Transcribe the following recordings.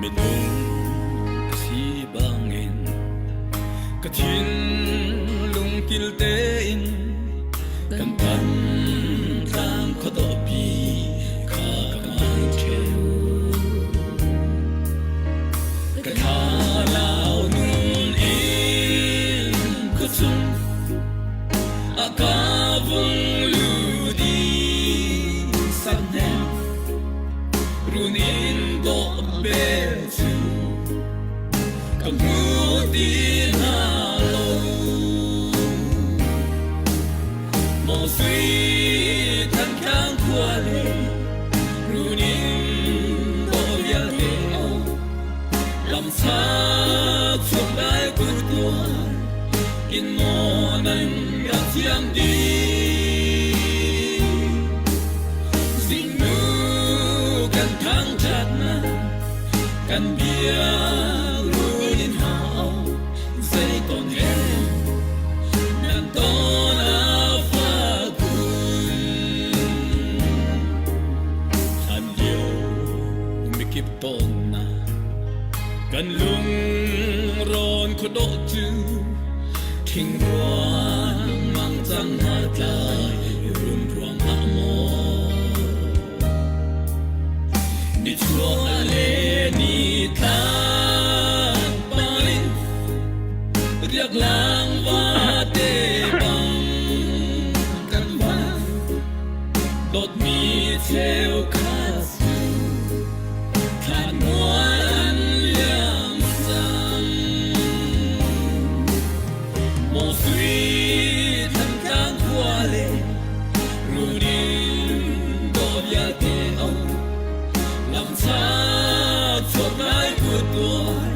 Minung ka si bangin ka thinlung kil tein kan tan tlang khuadawpi kha ka ngai ṭheu. Ka thlalau nun in khuachung a ka vung lut i sahnem Runin dawh bel cu ka hmu ti hna lo. Maw sui Thantlang khua le runin dawh vialte lamsa chuak lai kur tuar in maw nan rak thiam dih. Zingnu kan thangṭhatnak kan bia run in hau zei ton he nan ton a fak kun. Hlan lio mikip tawnnak kan lungrawn khuadawh cu thingruang mang cang hna tlai run ruang ah maw nichuah le nitlak pangin riak lang vate bang kan van dawtmi cheukhat cu thlan mual an liam cang. Maw sui Thantlang khua le Runin dawh vialte um lamcha chuak lai kut tuar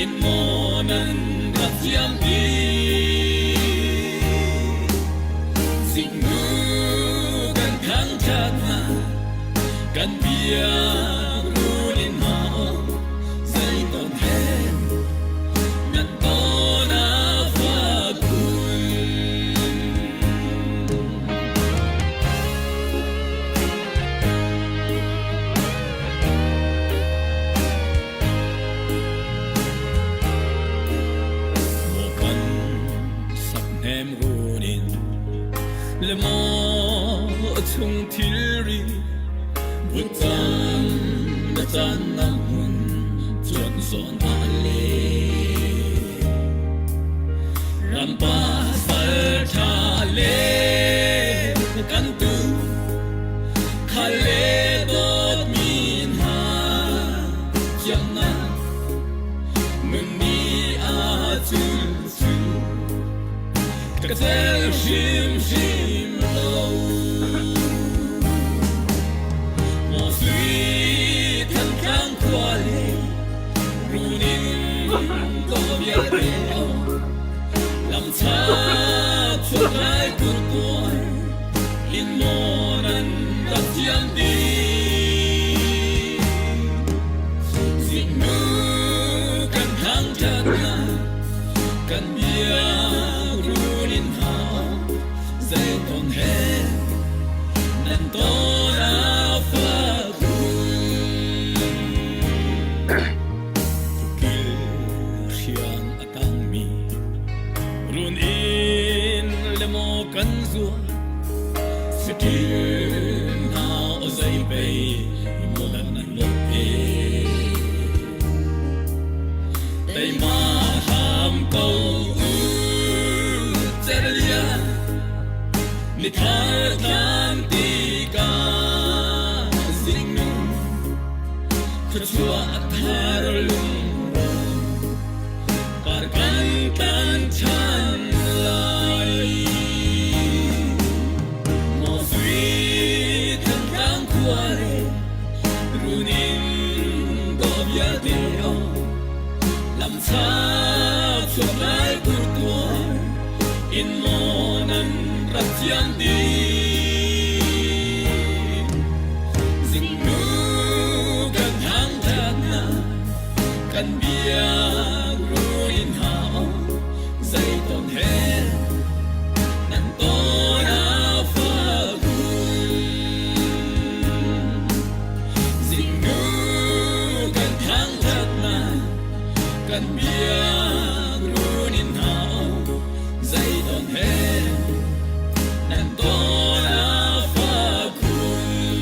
in maw nan rak thiam dih. Zingnu kan thangṭhat hna kan biak runin hau zeiton he nan ton a fak khun. Maw kan sakhnem runin le maw chung thilri vutcam na caan na hmun cuan zawn ah le rampa sal ṭha le kan tu khal le dawtmi hna chiangnak nun ni ah cul cu ka tel hrimhrim lo. Maw sui Thantlang khua le runin dawh vialte lamcha chuak lai kur tuar in maw nan rak thiam dih. Zingnu kan thangṭhat hna kan bia runin hau zeiton he nan ton a fak Kil hriang a tangmi run in le maw kan zual saṭil hna aw zei pei maw nan lawt e teima hram ko u cerlia mithar tlan ti ka zingnu thluachuah thar lungro par kan tlan chan lai. Maw sui Thantlang khua le runin dawh vialte lamcha chuak lai kur tuar in maw nan rak thiam dih. Zingnu kan thangṭhatnak kan biak ruin hau zeiton he nan ton a fak Zingnu kan thangṭhat. Kan biak runin hna zeiton he nan tawn a fak khun.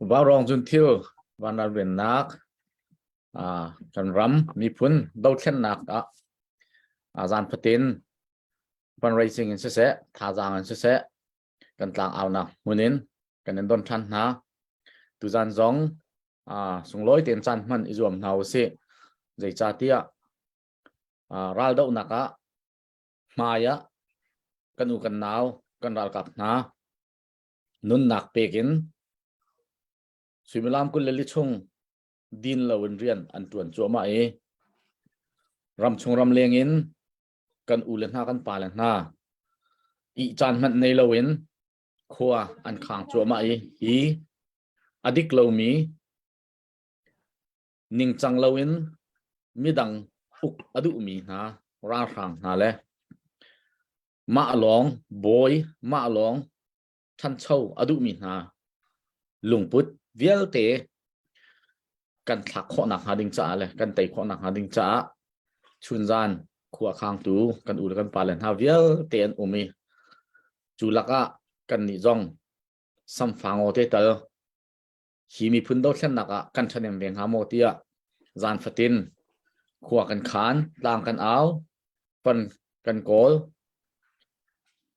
Vaurawng cun thil vanralvennak kan ram miphun dothlennak ah zan fatin fundraising in siseh thazaang in siseh kan tlang aunak hmun in kan in don ṭhan hna. Tuzan zong sunglawi tein caan hman i zuam hna usih. Zeicahtiah raldohnak ah hmai ah kan u kan nau kan ralkap hna nunnak pek in suimilam 24 chung din loin rian an ṭuan cuahmah i ramchung ramleng in kan u le hna kan pa le hna ih caan hmanh nei loin khua an khang cuahmah i hi a dik lomi ningcang loin midang uk a duhmi hna ralhrang hna le mah lawng bawi mah lawng ṭhancho a duhmi hna lungput vialte kan thlak khawhnak hnga ding caah le kan tei khawhnak hnga ding caah chunzan khua khangtu kan u le kan pa le hna vialte an um i cu lakah kan nih zong samfangaw te tal hi miphun dothlennak ah kan ṭhahnem ve hnga maw tiah zan fatin khua kan khan, tlang kan au, fund kan kawl,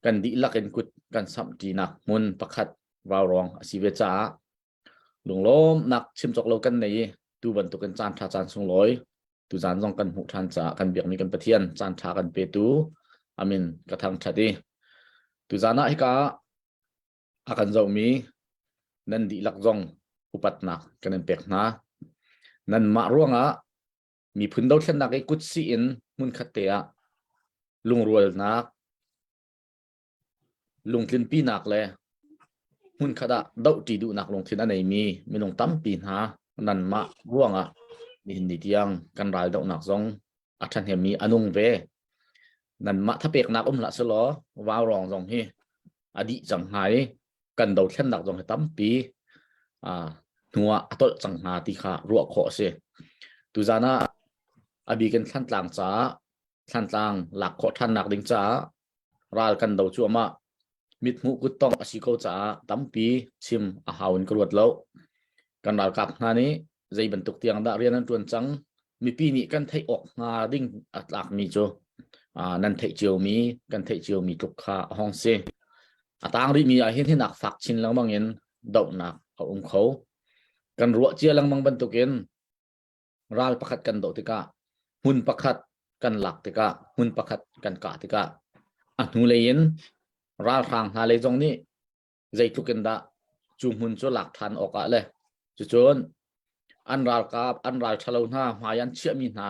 kan dihlak in kut kan samh ṭinak hmun pakhat vaurawng a si ve caah lunglawmnak chim cawk lo kan nei i tu bantukin caan ṭha caan sunglawi tuzaan zong kan hmuh ṭhan caah kan biakmi kan Pathian caan ṭha kan petu amin ka thangṭhat i tuzaan ah hika a kan zohmi nan dihlak zong upatnak kan in pek hna. Nanmah ruangah miphun dothlennak i kutsih in hmunkhat te ah lungrualnak, lungtlinpinak le hmunkhat ah dohṭi duhnak lungthin a neimi minung tampi hna nanmah ruangah nihin ni tiang kan ral dohnak zong a ṭhahnemmi a nung ve. Nanmah thapeknak um hlah selaw vaurawng zong hi a dih cang hnga i kan dothlennak zong hi tampi hnu ah a tolh cang hnga ti kha ruah khawh a si. Tuzan ah a bik in Thlantlang caah Thlantlang lak khawh ṭhannak ding caah ral kan do cuahmah. Mithmuh kuttongh a si ko caah tampi chim a hau in ka ruat lo. Kan ralkap hna nih zei bantuk tiang dah rian an ṭuan cang mipi nih kan theih awk hnga ding a tlakmi cu nan theih ciomi kan theih ciomi tluk kha a hong si. A tang rihmi ah hin hinak fak chin lengmang in dohnak a um kho. Kan ruah cia lengmang bantukin ral pakhat kan doh tikah hmun pakhat kan lak tikah hmun pakhat kan kah tikah a hnulei in ralhrang hna lei zong nih zeitluk in dah cu hmun cu lak ṭhan awkah le cucun an ralkap an ral ṭhalo hna hmai an chiahmi hna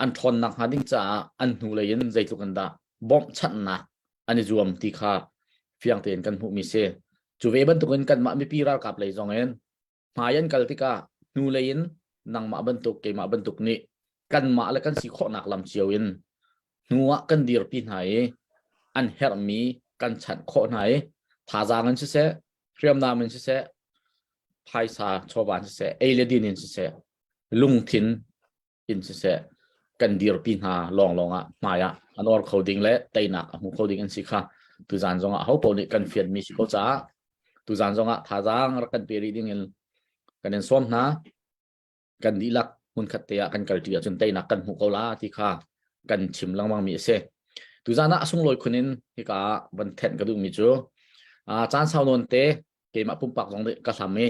an ṭhawnnak hnga ding caah an hnulei in zeitluk in dah bawmhchanhnak an i zuam ti kha fiang tein kan hmuhmi si. Cu ve bantukin kanmah mipi ralkap lei zong in hmai an kal tikah hnulei in nangmah bantuk keimah bantuk nih kanmah le kan si khawhnak lam cio in hnu ah kan dirpi hna i an herhmi kan chanh khawh hna i thazaang in siseh hriamnam in siseh phaisa chawva in siseh ei le din in siseh lungthin in siseh kan dirpi hna lawnglawng ah hmai ah a nawr kho ding le teinak a hmu kho ding an si kha tuzan zongah ho paoh nih kan fianmi si ko caah tuzan zongah thazaang rak kan pe rih ding in kan in sawm hna kan dihlak hmunkhat te ah kan kalṭi ahcun teinak kan hmuh ko la ti kha kan chim lengmang mi a si tuzan ah a sunglawi khun in hika ah van thenh ka duhmi cu caan sau nawn te keimah pumpak zong nih ka hlam i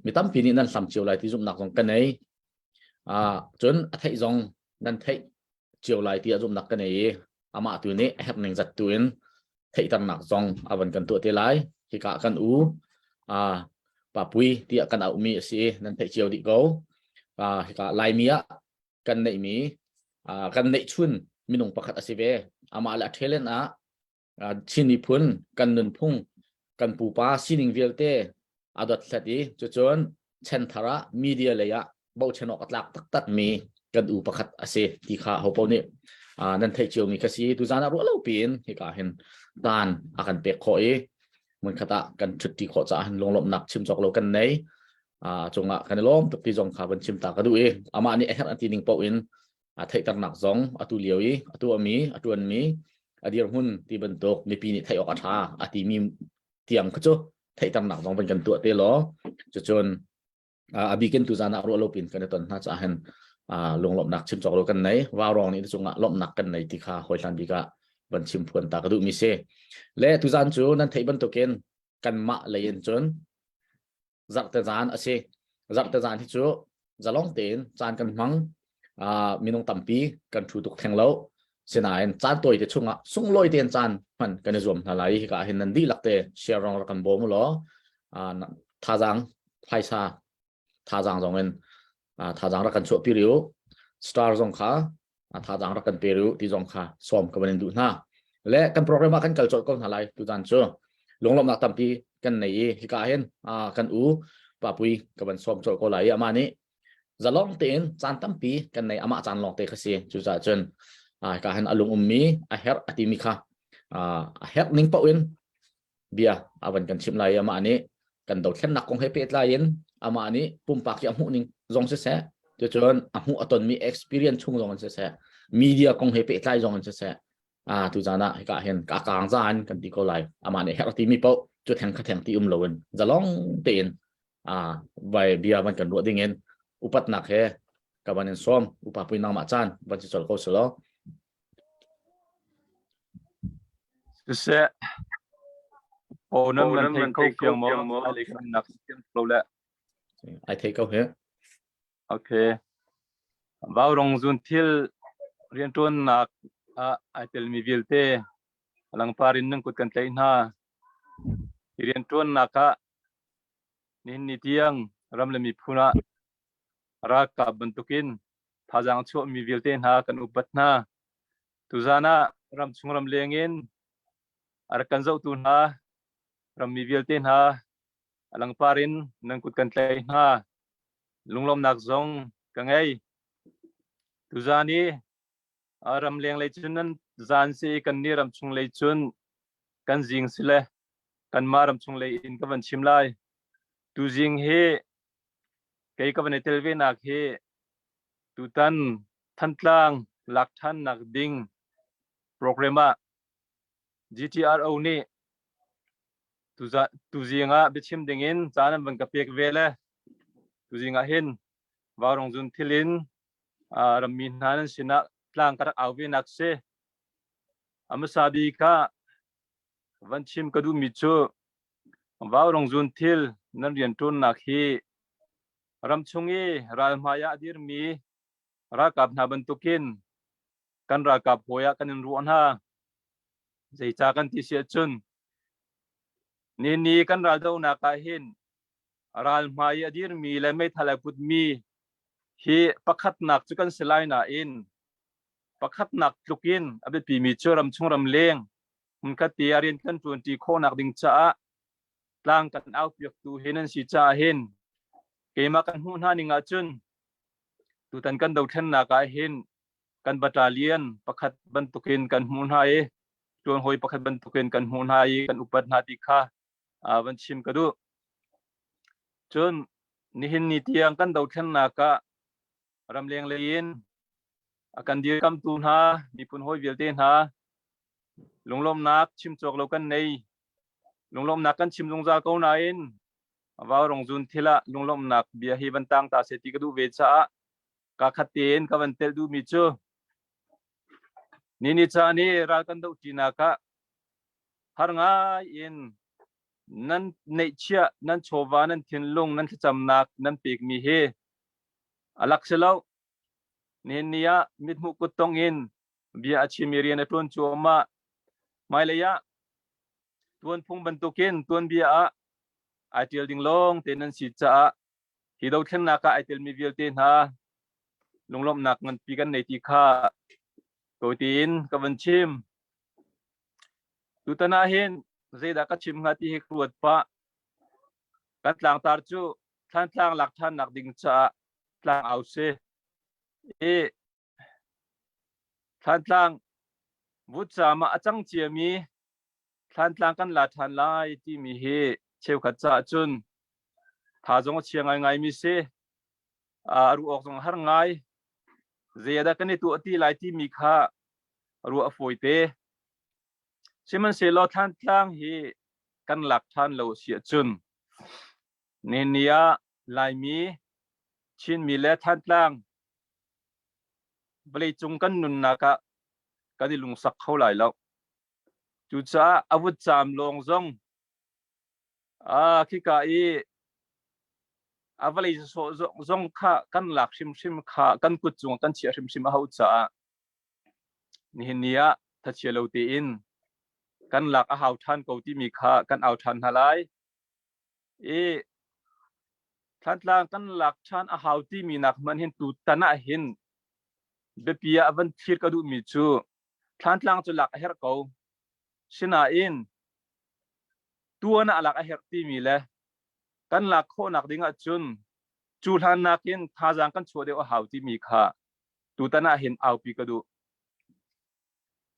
mi tampi nih nan hlam cio lai ti zumhnak zong ka nei cun a theih zong nan theih cio lai ti zumhnak ka nei i amah tu nih a herh ning zat tu in theihternak zong a van kan tuah te lai hika kan u papui tiah kan auhmi a si nan theih cio dih ko hika laimi ah kan neihmi kan neihchun minung pakhat a si ve amah le a talent ah Chin miphun kan nunphung kan pupa sining vialte a dothlat i cucun chanthar ah media lei ah Bochan awk a tlak taktak mi kan u pakhat a si ti kha hopo nih nan theih cio mi kha si. Tuzan ah ruah lo piin hika hin dan a kan pek khawh i hmunkhat ah kan ṭhutti khawh caah hin lunglawmhnak chim cawk lo kan nei. Cungah kan i lawm tuk ti zong kha van chim ta ka duh i amah nih a herh a ti ning paoh in a theihternak zong atu lio i a tuahmi, a ṭuanmi, a dirhmun ti bantuk mipi nih theih awk a ṭha a timi tiang kha cu theihternak zong van kan tuah te law, cucun a bikin tuzan ah ruah lo pin kan i ton hna caah hin lunglawmhnak chim cawk lo kan nei. Vaurawng nih cungah lawmhnak kan nei ti kha hawihlan bik ah van chim phuan ta ka duh mi si. Le tuzan cu nan theih bantukin kanmah lei in cun zarhte zan a si. Zarhte zan hi cu zalong tein caan kan hmang, minung tampi kan thu tuk theng lo. Sinain caan tawi te chungah sunglawi tein caan hman kan i zuam hna lai. Hika hin nan dihlak te share rong rak kan bawm law, thazaang phaisa thazaang zong in thazaang rak kan chuah pi riu, star zong kha thazaang rak kan pe riu ti zong kha sawm ka van in duh hna. Le kan program ah kan kal colh ko hna lai. Tuzan cu lunglawmhnak tampi kan nei i hika hin kan u Papui ka van sawm colh ko lai i amah nih zalong tein caan tampi kan nei, amah caan lawng te kha si. Cucaah cun hika hin a lung ummi, a herh a timi kha a herh ning paoh in bia a van kan chimh lai i amah nih kan dothlennak kong he pehtlai in amah nih pumpak i a hmuh ning zong siseh, cucun a hmuh a tonmi experience chung zong in siseh, media kong he pehtlai zong in siseh, tu zan ah hika hin ka kaang zan kan ti ko lai. Amah nih herh timi paoh cu theng kha theng ti um loin zalong tein vai bia van kan ruah ding in upatnak he ka van in sawm. Upa pui, nangmah caan van si chol ko selaw. Siseh, aw nan man thei ko fiang maw? Ai nak lo le. Ai thei ko he. Okay. Vaurong zun thil rianṭuannak ah ai telmi vialte langpar in nan kut kan tlaih hna. Hi rianṭuannak ah nihin ni tiang ram le miphun ah ralkap bantukin thazaang chuahmi vialte hna kan upat hna. Tuzan ah ramchung ramleng in a rak kan zohtu hna rammi vialte hna a langpar in nan kut kan tlaih hna. Lunglawmnak zong ka ngei. Tuzan i ramleng lei cun nan zan si, kan nih ramchung lei cun kan zing si le kanmah ramchung lei in ka van chim lai. Tuzing hi kei ka van i tel ve nak hi tutan Thantlang lak ṭhannak ding program ah GTRO nih tuzing ah biachim dingin caan an van ka pek ve le tuzing ah hin Vaurong zun thil in rammi hna nan sinah tlang ka rak au ve nak si. A hmasa bik ah van chim ka duhmi cu Vaurong zun thil nan rianṭuannak hi ramchung i ralhmai ah a dirmi ralkap hna bantukin kan ralkap hawi ah kan in ruah hna. Zeicah kan ti si ahcun ni ni kan raldohnak ah hin ralhmai i a dirmi le meithal ai putmi hi pakhatnak cu kan si lai nain pakhatnak tluk in a biapimi cu ramchung ramleng hmunkhat te ah rian kan ṭuanṭi khawhnak ding caah tlang kan aupiaktu hi nan si caah hin keimah kan hmuh hna ning ahcun tutan kan dothlennak ah hin kan battalion pakhat bantukin kan hmuh hna i ṭuanhawi pakhat bantukin kan hmuh hna i kan upat hna ti kha van chim ka duh. Cun nihin ni tiang kan dothlennak ah ramleng lei in a kan dirkamtu hna miphun hawi vialte hna lunglawmhnak chim cawk lo kan nei. Lunglawmhnak kan chim zungzal ko nain Vaurong zun thil ah lunglawmhnak bia hi van tang ta seh ti ka duh ve caah ka khat tein ka van telh duhmi cu ni ni caan i ral kan doh ṭinak ah har ngai in nan neihchiah, nan chawva, nan thinlung, nan thlacamnak nan pekmi hi a lak si lo. Nihin ni ah mithmuh kuttong in bia a chim i rian a ṭuan cuahmah. Hmailei ah tuanphung bantukin tuanbia ah ai ṭial ding lawng te nan si caah hi dothlennak ah ai telmi vialte hna lunglawmhnak nganpi kan nei ti kha tawi ka van chim. Tutan ah hin zeidah ka chim hnga ti hi ka ruat pah. Kan tlangtar cu Thlantlang lak ṭhannak ding caah. tlang au si. I Thlantlang vutcaam ah a cang ciami Thlantlang kan la ṭhan lai timi hi cheukhat caah cun tha zong a chia ngaingaimi si. A ruah awk zong a har ngai. Zei dah kan i tuah ti lai timi kha ruah a fawite. Sihmanhsehlaw Thlantlang hi kan lak ṭhan lo a si ahcun nihin ni ah Laimi, Chinmi le Thantlang vawleicung kan nunnak ah kan i lungsak kho lai lo. Cucaah a vutcaam lawng zong khika i a vawlei sawh zong kha kan lak hrimhrim kha kan kut cung kan chiah hrimhrim a hau caah nihin ni ah thachia lo tein kan lak a hau ṭhan ko timi kha kan au ṭhan hna lai. I Thantlang kan lak ṭhan a hau timi nak hmanh hin tutan ah hin biapi ah van thlir ka duhmi cu Thlantlang cu lak a herh ko. Sinain tuan ah lak a herh timi le kan lak khawhnak ding ahcun cu hlan nakin thazaang kan chuah deuh a hau timi kha tutan ah hin aupi ka duh.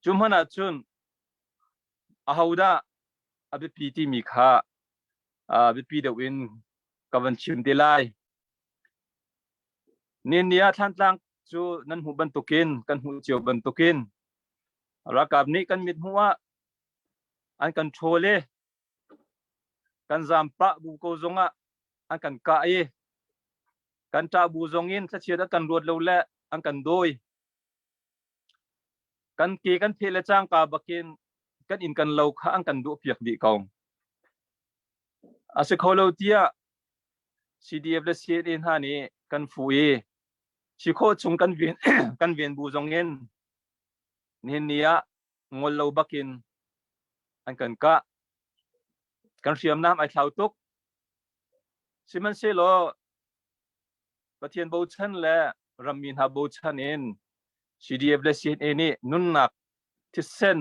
Cu hmanh ahcun ahodah a biapi timi kha biapi deuh in ka van chim te lai. Nihin ni ah Thlantlang cu nan hmuh bantukin kan hmuh cio bantukin ralkap nih kan mit hmuh ah an kan ṭhawl i kan zaam pah bu ko zongah an kan kah i kan ṭah bu zongin thlachiat an kan ruat lo le an kan dawi. Kan ke kan pheh le cangka bakin kan inn kan lo kha an kan duhpiak dih ko. A si kho lo tiah CDF le CNA hna nih kan fuh i si khawh chung kan ven kan ven bu zong in nihin ni ah ngol lo bakin an kan kah. Kan hriamnam ai thlau tuk. Sihmanhsehlaw Pathian bochan le rammi hna bochan in CDF le CNA nih nunnak thisen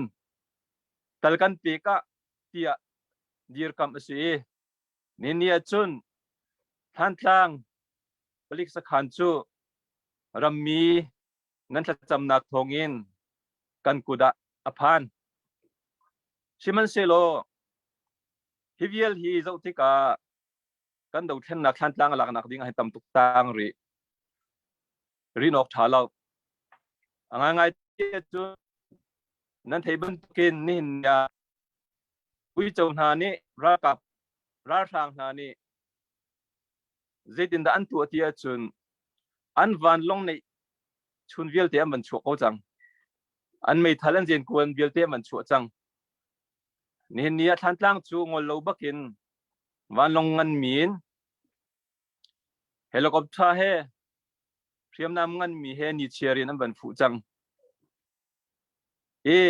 tal kan pek ah tiah dirkamh a si i nihin ni ahcun Thantlang palik sakhan cu rammi nan thlacamnak thawngin kan kut ah a phan. Sihmanhsehlaw hi vial hi zoh tikah kan dothlennak Thlantlang a laknak ding ah hin tam tuk tang rih. Rin awk ṭha lo. A ngaingai ti ahcun nan thei bantukin nihin ni ah uico hna nih ralkap ralhrang hna nih zeitindah an tuah ti ahcun an vanlawng neih chun vialte an van chuah ko cang. An meithal an zenkuan vialte an van chuah cang. Nihin ni ah Thlantlang cu ngol lo bakin vanlawng nganmi in helicopter he hriamnam nganmi he nichiar in an van fuh cang. I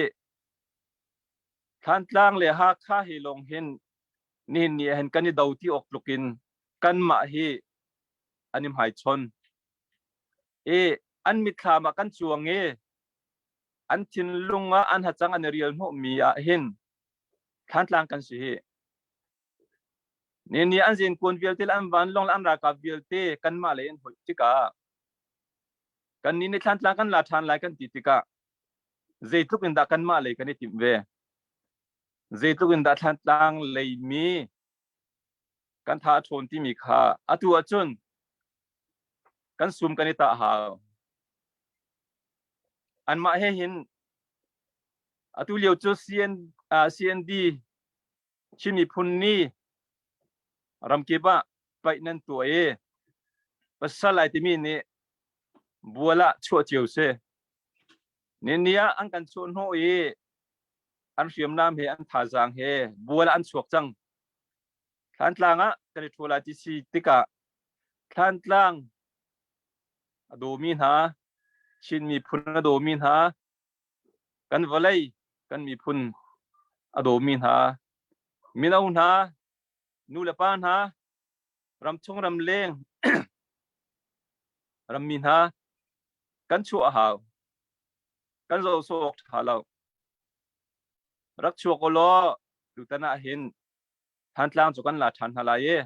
Thlantlang le Hakha hi lawng hin nihin ni ah hin kan i do ti awk tluk in kanmah hi an i hmaichon. I an mitthlam ah kan cuang i an thinlung ah an hacang an i rial hnawhmi ah hin Thlantlang kan si hi. Nihin ni an zenkuan vialte le an vanlawng le an ralkap vialte kanmah lei an hoih tikah kannih nih Thlantlang kan la ṭhan lai kan ti tikah zeitluk in dah kanmah lei kan i timh ve? Zeitluk in dah Thlantlang lei mi kan tha a ṭhawn timi kha atu ahcun kan sum kan i tah hau. Anmah he hin atu lio cu CN, CND Chin miphun nih ramkip ah paih nan tuah i pasal ai timi nih bual ah chuah cio si. Ni ah an kan chuah hnawh i an hriamnam he an thazaang he bual ah an chuak cang. Thlantlang ah kan i ṭhawl lai ti si tikah Thlantlang a dawmi hna, Chin miphun a dawmi hna, kan vawlei kan miphun a dawmi hna, mino hna, nu le pa hna, ramchung ramleng rammi hna kan chuah a hau. Kan zoh sawh awk ṭha lo. Rak chuak u law tutan ah hin Thantlang cu kan la ṭhan hna lai i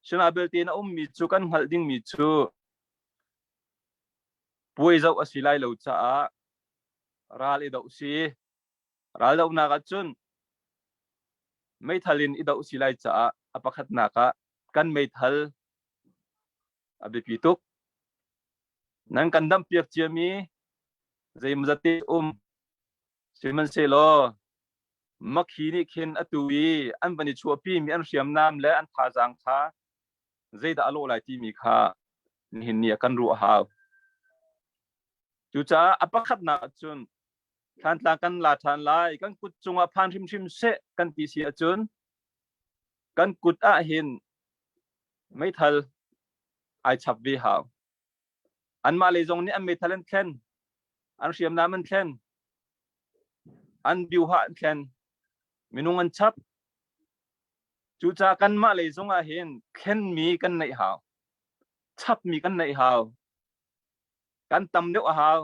Sinabelte na ummi cu kan hngalh dingmi cu. Puai zoh a si lai lo caah ral i doh si. Ral dohnak ahcun meithal in i doh si lai caah a pakhatnak ah kan meithal a biapi tuk. Nan kan damhpiak ciami zeimawzat te um sihmanhsehlaw Makhi nih khin atu i an van i chuahpimi an hriamnam le an thazaang kha zeidah a lawh lai timi kha nihin ni ah kan ruah a hau. Cucaah a pakhatnak ahcun Thlantlang kan la ṭhan lai, kan kut cungah phan hrimhrim seh kan ti si ahcun kan kut ah hin meithal ai chap ve hau. Anmah lei zong nih an meithal an thlen, an hriamnam an thlen, an biuha an thlen, minung an chap. Cucaah kanmah lei zong ah hin thlenmi kan neih hau, chapmi kan neih hau, kan tam deuh a hau,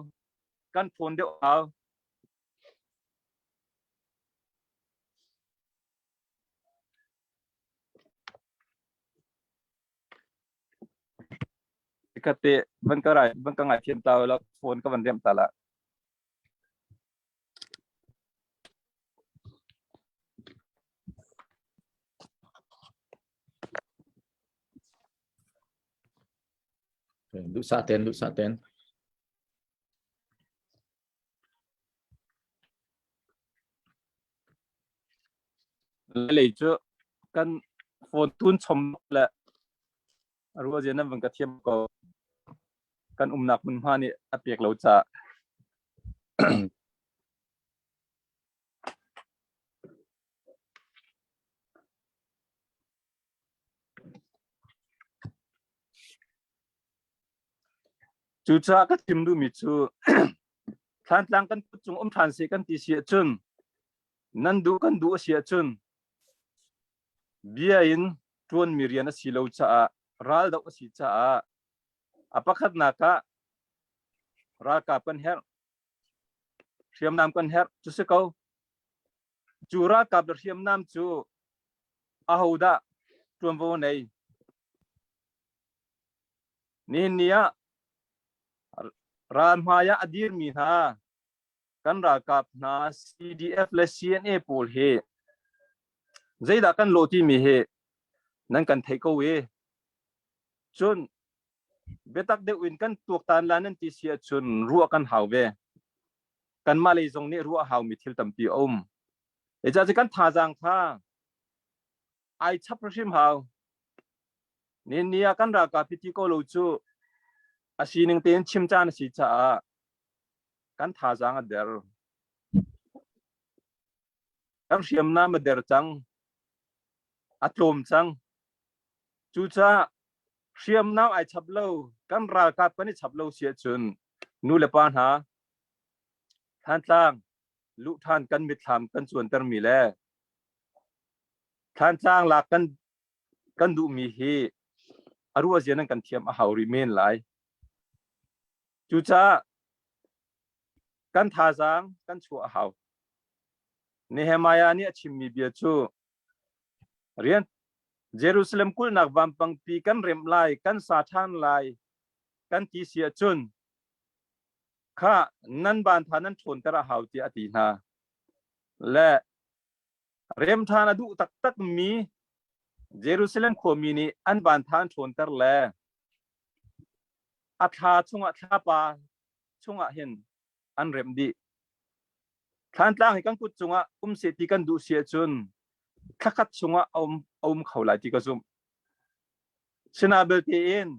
kan ṭhawn deuh a hau. Khat te van ka rai van ka ngai thiam ta la phone ka van rem ta la. Duh sa ten duh sa ten. Lei cu kan phone tun chom le ruah zia nan van ka thiam ko. Kan umnak hmunhma nih a pek lo caah. Cucaah ka chim duhmi cu Thlantlang kan kut cung um ṭhan seh kan ti si ahcun nan duh kan duh a si ahcun bia in ṭuanmi rian a si lo caah raldoh a si caah a pakhatnak ah ralkap kan herh hriamnam kan herh cu si ko cu ralkap le hriamnam cu ahodah ṭuanvo nei Nihin ni ah ral hmai ah a dirmi hna kan ralkap hna CDF le CNA pawl hi zeidah kan lawh timi hi nan kan theih ko i cun biatak deuh in kan tuaktan la nan ti si ahcun ruah kan hau ve. Kanmah lei zong nih ruah a haumi thil tampi a um. Ecah kan thazaang kha ai chap hrim hau. Nihin ni ah kan ralkap hi ti ko lo cu a sining tein chim caan a si caah kan thazaang a der. Kan hriamnam a der cang. A tlawm cang. Cucaah hriamnam ai chap lo, kan ralkap kan i chap lo si ahcun nu le pa hna Thantlang luh ṭhan kan mitthlam kan cuantermi le Thantlang lak kan kan duhmi hi a ruahzia nan kan thiam a hau rih men lai. Cucaah kan thazaang kan chuah a hau. Nehemiah nih a chimmi bia cu rian Jerusalem kulhnak vampangpi kan remh lai, kan sa ṭhan lai, kan ti si ahcun kha nan ban tha nan ṭhawnter a hau tiah a ti hna. Le Rem ṭhan a duh taktakmi Jerusalem khuami nih an van tha an ṭhawnter le a thla chungah thlapa chungah hin an remh dih. Thlantlang hi kan kut cungah um seh ti kan duh si ahcun thlakhat chungah a um, a um kho lai ti ka zumh. Sina belte in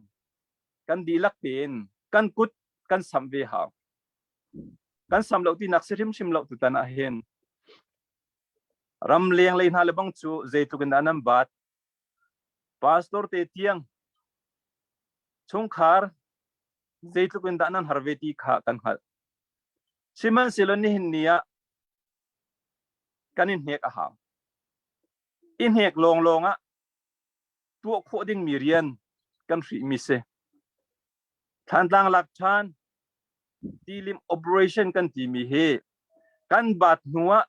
kan dihlak tein kan kut kan samh ve hau. Kan sam lo tinak si hrimhrim lo tutan ah hin Ram lenglei hna le bang cu zeitluk in dah nan bat. Pastor te tiang chungkhar zeitluk in dah nan har ve ti kha kan hngalh. Sihmanhsehlaw nihin ni ah kan i hnek a hau. I hnek lawnglawng ah tuah khawh dingmi rian kan hrihmi si. Thlantlang lak ṭhan tilim operation kan timi hi kan bat hnu ah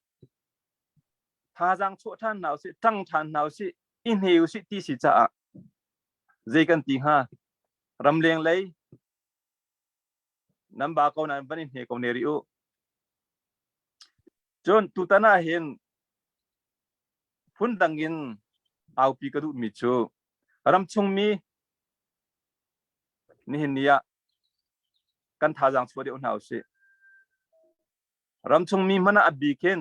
thazaang chuah ṭhan hna usih, ṭang ṭhan hna usih, i hne usih ti si caah zei kan ti hnga? Ramleng lei Nan ba ko nan van i hne ko ne rih u. Cun tutan ah hin phundang in aupi ka duhmi cu ramchungmi nihin ni ah kan thazaang chuah deuh hna usih. Ramchungmi hmanh ah a bik in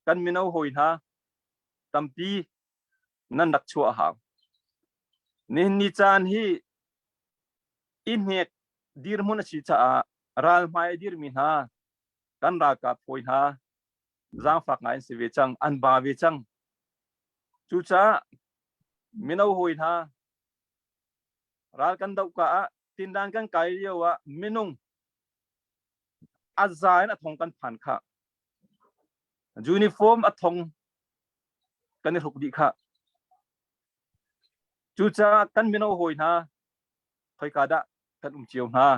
kan mino hawi hna tampi nan rak chuah a hau. Nihin ni caan hi i hnek dirhmun a si caah ral hmai a dirmi hna kan ralkap hawi hna zaangfak ngai an si ve cang, an ba ve cang. Cucaah mino hawi hna ral kan doh ka ah tindan kan kai lio ah minung a za in a thong kan phan kha. Uniform a thong kan i hruk dih kha. Cucaah kan mino hawi hna khoika dah kan um cio hna.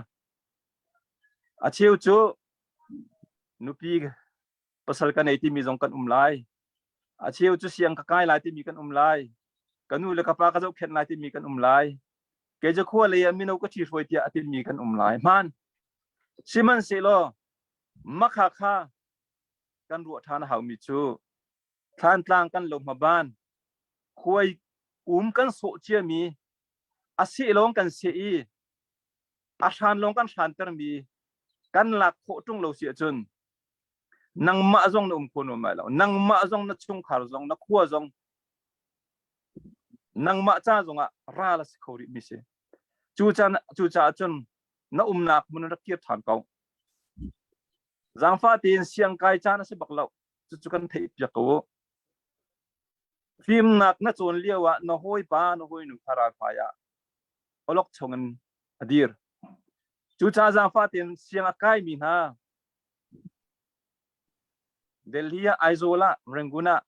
A cheu cu nupi pasal ka nei timi zong kan um lai. A cheu cu siang ka kai lai timi kan um lai. Ka nu le ka pa ka zohkhenh lai timi kan um lai. Kei cu khua lei ah mino ka ṭhi hruai tiah a timi kan um lai. Hmaan. Sihmanhsehlaw makha kha kan ruah ṭhan a haumi cu thlantlang kan lo hmaban khuai um kan sawh ciami a seh lawng kan seh i a hran lawng kan hrantermi kan lak khawh ṭung lo si ahcun nangmah zong na um kho nuam lai lo nangmah zong na chungkhar zong na khua zong nangmah ca zongah ral a si kho rih mi si cucaah cun na umnak hmun rak kir ṭhan ko zaangfah tein siangkai caan a si bak lo cucu kan theih piak ko u fimnak na cawn lio ah na hawipa na hawinu kha ral hmai ah awlok chung in a dir cucaah zaangfah tein siang a kaimi hna Delhi ah Aizawl ah Rangoon ah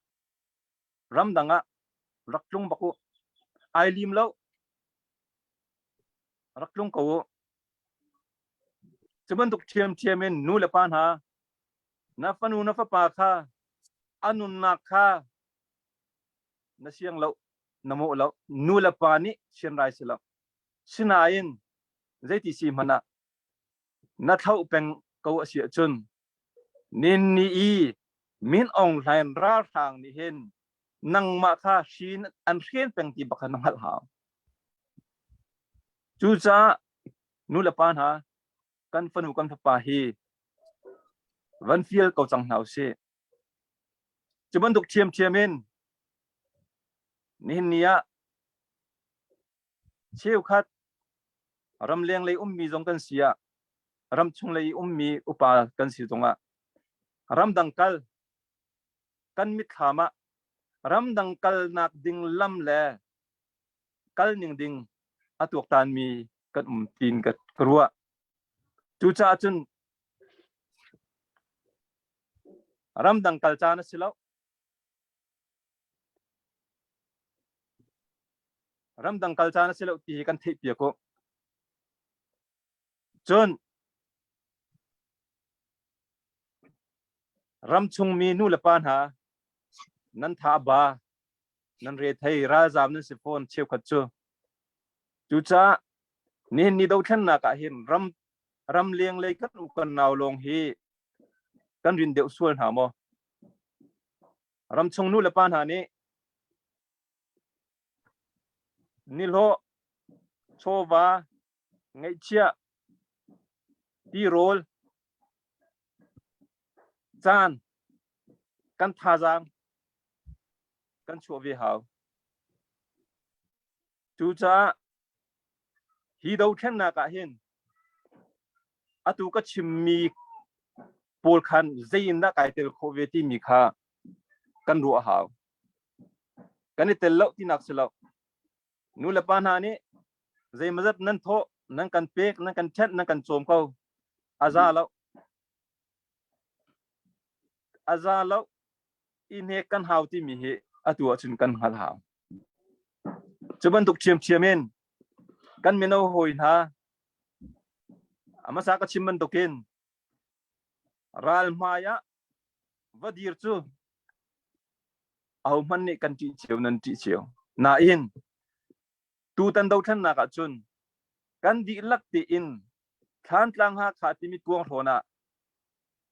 ramdang ah rak tlung bak u ai lim lo rak tlung ko u cu bantuk ṭhiamṭhiam in nu le pa hna na fanu na fapa kha a nunnak kha na siang lo na mawh lo nu le pa nih sianrai si lo sinain zeiti si hmanh ah na thlauh peng ko a si ahcun nin ni i Min Aung Hlaing ralhrang nih hin nangmah kha hrin an hren peng ti bak kha na hngalh hau. Cucaah nu le pa hna kan fanu kan fapa hi van fial ko cang hna usih. Cu bantuk ṭhiamṭhiam in nihin ni ah cheukhat ramleng lei ummi zong kan si ah ramchung lei ummi upa kan si zongah ramdang kal kan mitthlam ah ramdang kalnak ding lam le kal ning ding a tuaktanmi kan um tiin ka ruah. Cucaah cun ramdang kal caan a si lo. Ramdang kal caan a si lo ti hi kan theih piak u. Cun ramchungmi nu le pa hna nan tha a ba nan rethei ralzaam nan si fawn cheukhat cu. Cucaah nihin ni dothlennak ah hin ram ramleng lei kan u kan nau lawng hi kan rin deuh sual hna maw? Ramchung nu le pa hna nih nihlawh, chawva, ngeihchiah, tirawl, caan, kan thazaang kan chuah ve hau. Cucaah hi dothlennak ah hin atu ka chimmi pawl khan zei in dah kai tel khawh ve timi kha kan ruah hau. Kan i tel lo tinak si lo. Nu le pa hna nih zeimazat nan thawh, nan kan pek, nan kan ṭhenh, nan kan cawm ko. A za lo. A za lo. I hnek kan hau timi hi atu ahcun kan hngal hau. Cu bantuk ṭhiamṭhiam in kan mino hawi hna a hmasa ka chim bantukin ral hmai ah va dir cu ahohmanh nih kan ṭih cio nan ṭih cio. Nain tutan dothlennak ahcun kan dihlak tein Thlantlang Hakha timi kuang hrawn ah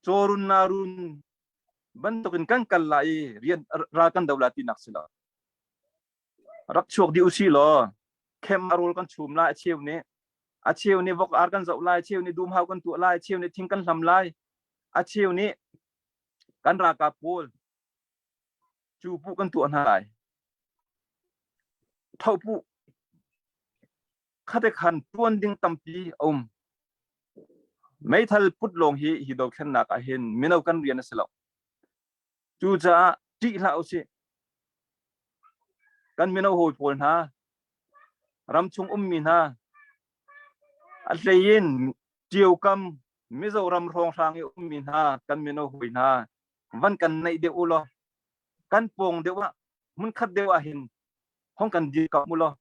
cawrun narun bantukin kan kal lai i rian ral kan do la tinak si lo. Rak chuak dih usih law khem a rawl kan chum lai, a cheu nih a cheu nih vok ar kan zoh lai, a cheu nih dumhau kan tuah lai, a cheu nih thing kan hlam lai, a cheu nih kan ralkap pawl cu puh kan tuah hna lai. Thohpuh khate khan tuan ding tampi a um. Meithal put lawng hi hi dothlennak ah hin mino kan rian a si lo. Cucaah ṭih hlah usih. Kan mino hawi pawl hna, ramchung ummi hna, a hlei in Ṭiokam Mizoram hrawnghrang i ummi hna kan mino hawi hna van kan naih deuh u law kan pawng deuh ah hmunkhat deuh ah hin hong kan dirkamh u law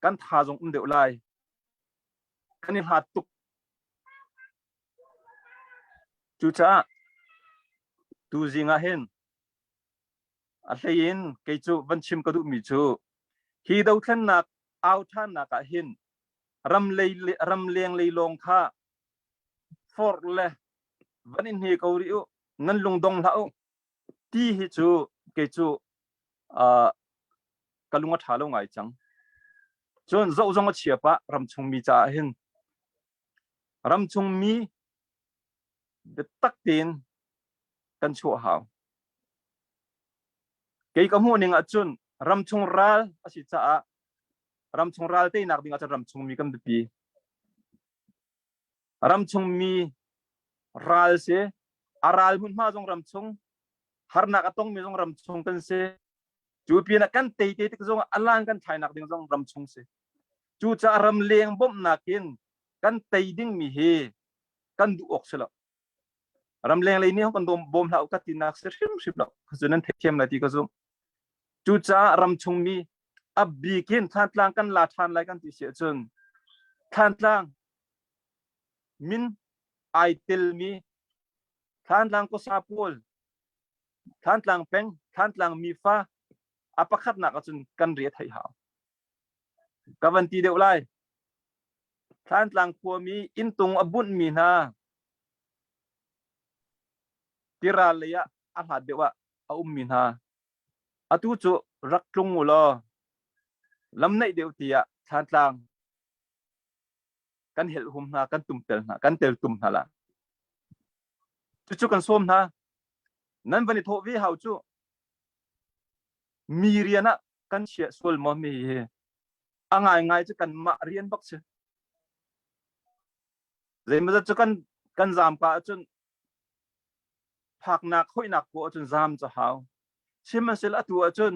kan tha zong um deuh lai. Kan i hlat tuk. Cucaah tuzing ah hin a hlei in kei cu van chim ka duhmi cu hi dothlennak au ṭhannak ah hin ram lei ram leng lei lawng kha forh le van in hne ko rih u nan lung dong hlah u ti hi cu kei cu uh, ka lung a ṭha lo ngai cang. Cun zoh zong a chia pah ramchung mi caah hin ramchung mi biatak tein kan chuah hau. Kei ka hmuh ning ahcun ramchung ral a si caah ramchung ral teinak ding ahcun ramchung mi kan biapi. Ramchung mi ral si, a ral hmunhma zong ramchung, harnak a tongmi zong ramchung kan si. Cu pinah kan tei te tik zong alan kan thlainak ding zong ramchung si. Cucaah ramleng bawmhnak in kan tei dingmi hi kan duh awk si lo. Ramleng lei nih kan bawm hlah u ka tinak si hrimhrim lo. Cu nan theithiam lai ti ka zumh. Cucaah ramchung mi a bikin Thantlang kan la ṭhan lai kan ti si ahcun Thantlang min ai telmi Thantlang khuasa pawl Thantlang peng Thantlang mifa a pakhatnak ahcun kan ri a theih hau. Ka van ti deuh lai. Thlantlang khuami inntung a bunhmi hna tiral lei ah a hlat deuh ah a ummi hna atu cu rak tlung u law lam naih deuh tiah Thlantlang kan helhhum hna kan tumtel hna kan teltum hna la. Cucu kan sawm hna. Nan van i thawh ve hau cu. Mi rian ah kan chiah sual maw mi hi a ngaingai cu kanmah rian bak si. Zeimawzat cu kan kan zaam ka ahcun phaknak hoihnak poah ahcun zaam cu hau. Sihmanhsehlaw atu ahcun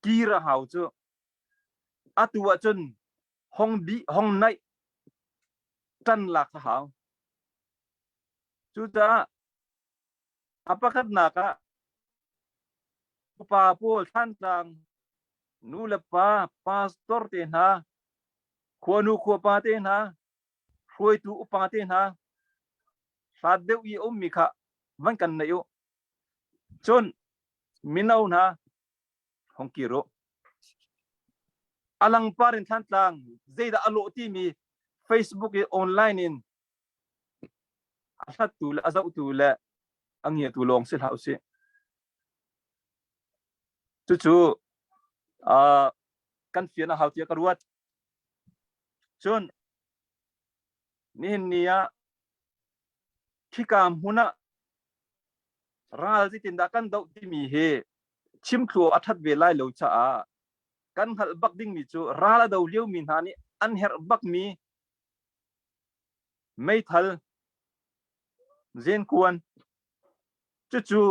kir a hau cu. Atu ahcun hong bi hong naih ṭan lak a hau. Cucaah A pakhatnak ah upa pawl Thantlang nu le pa pastor te hna, khuanu khuapa te hna, hruaitu upa te hna, hlat deuh i a ummi kha van kan neih u. Cun mino hna hong kir u. A langpar in Thantlang zeidah a lawh timi Facebook i online in a hlattu le a zohtu le a ngiatu lawng si hlah usih. Cucu uh, kan fian a hau tiah ka ruat. Cun nihin ni ah khika hmun ah ral zeitindah kan doh timi hi chimthlu a that ve lai lo caah kan hngalh bak dingmi cu ral a do liomi hna nih an herh bakmi meithal zenkuan cucu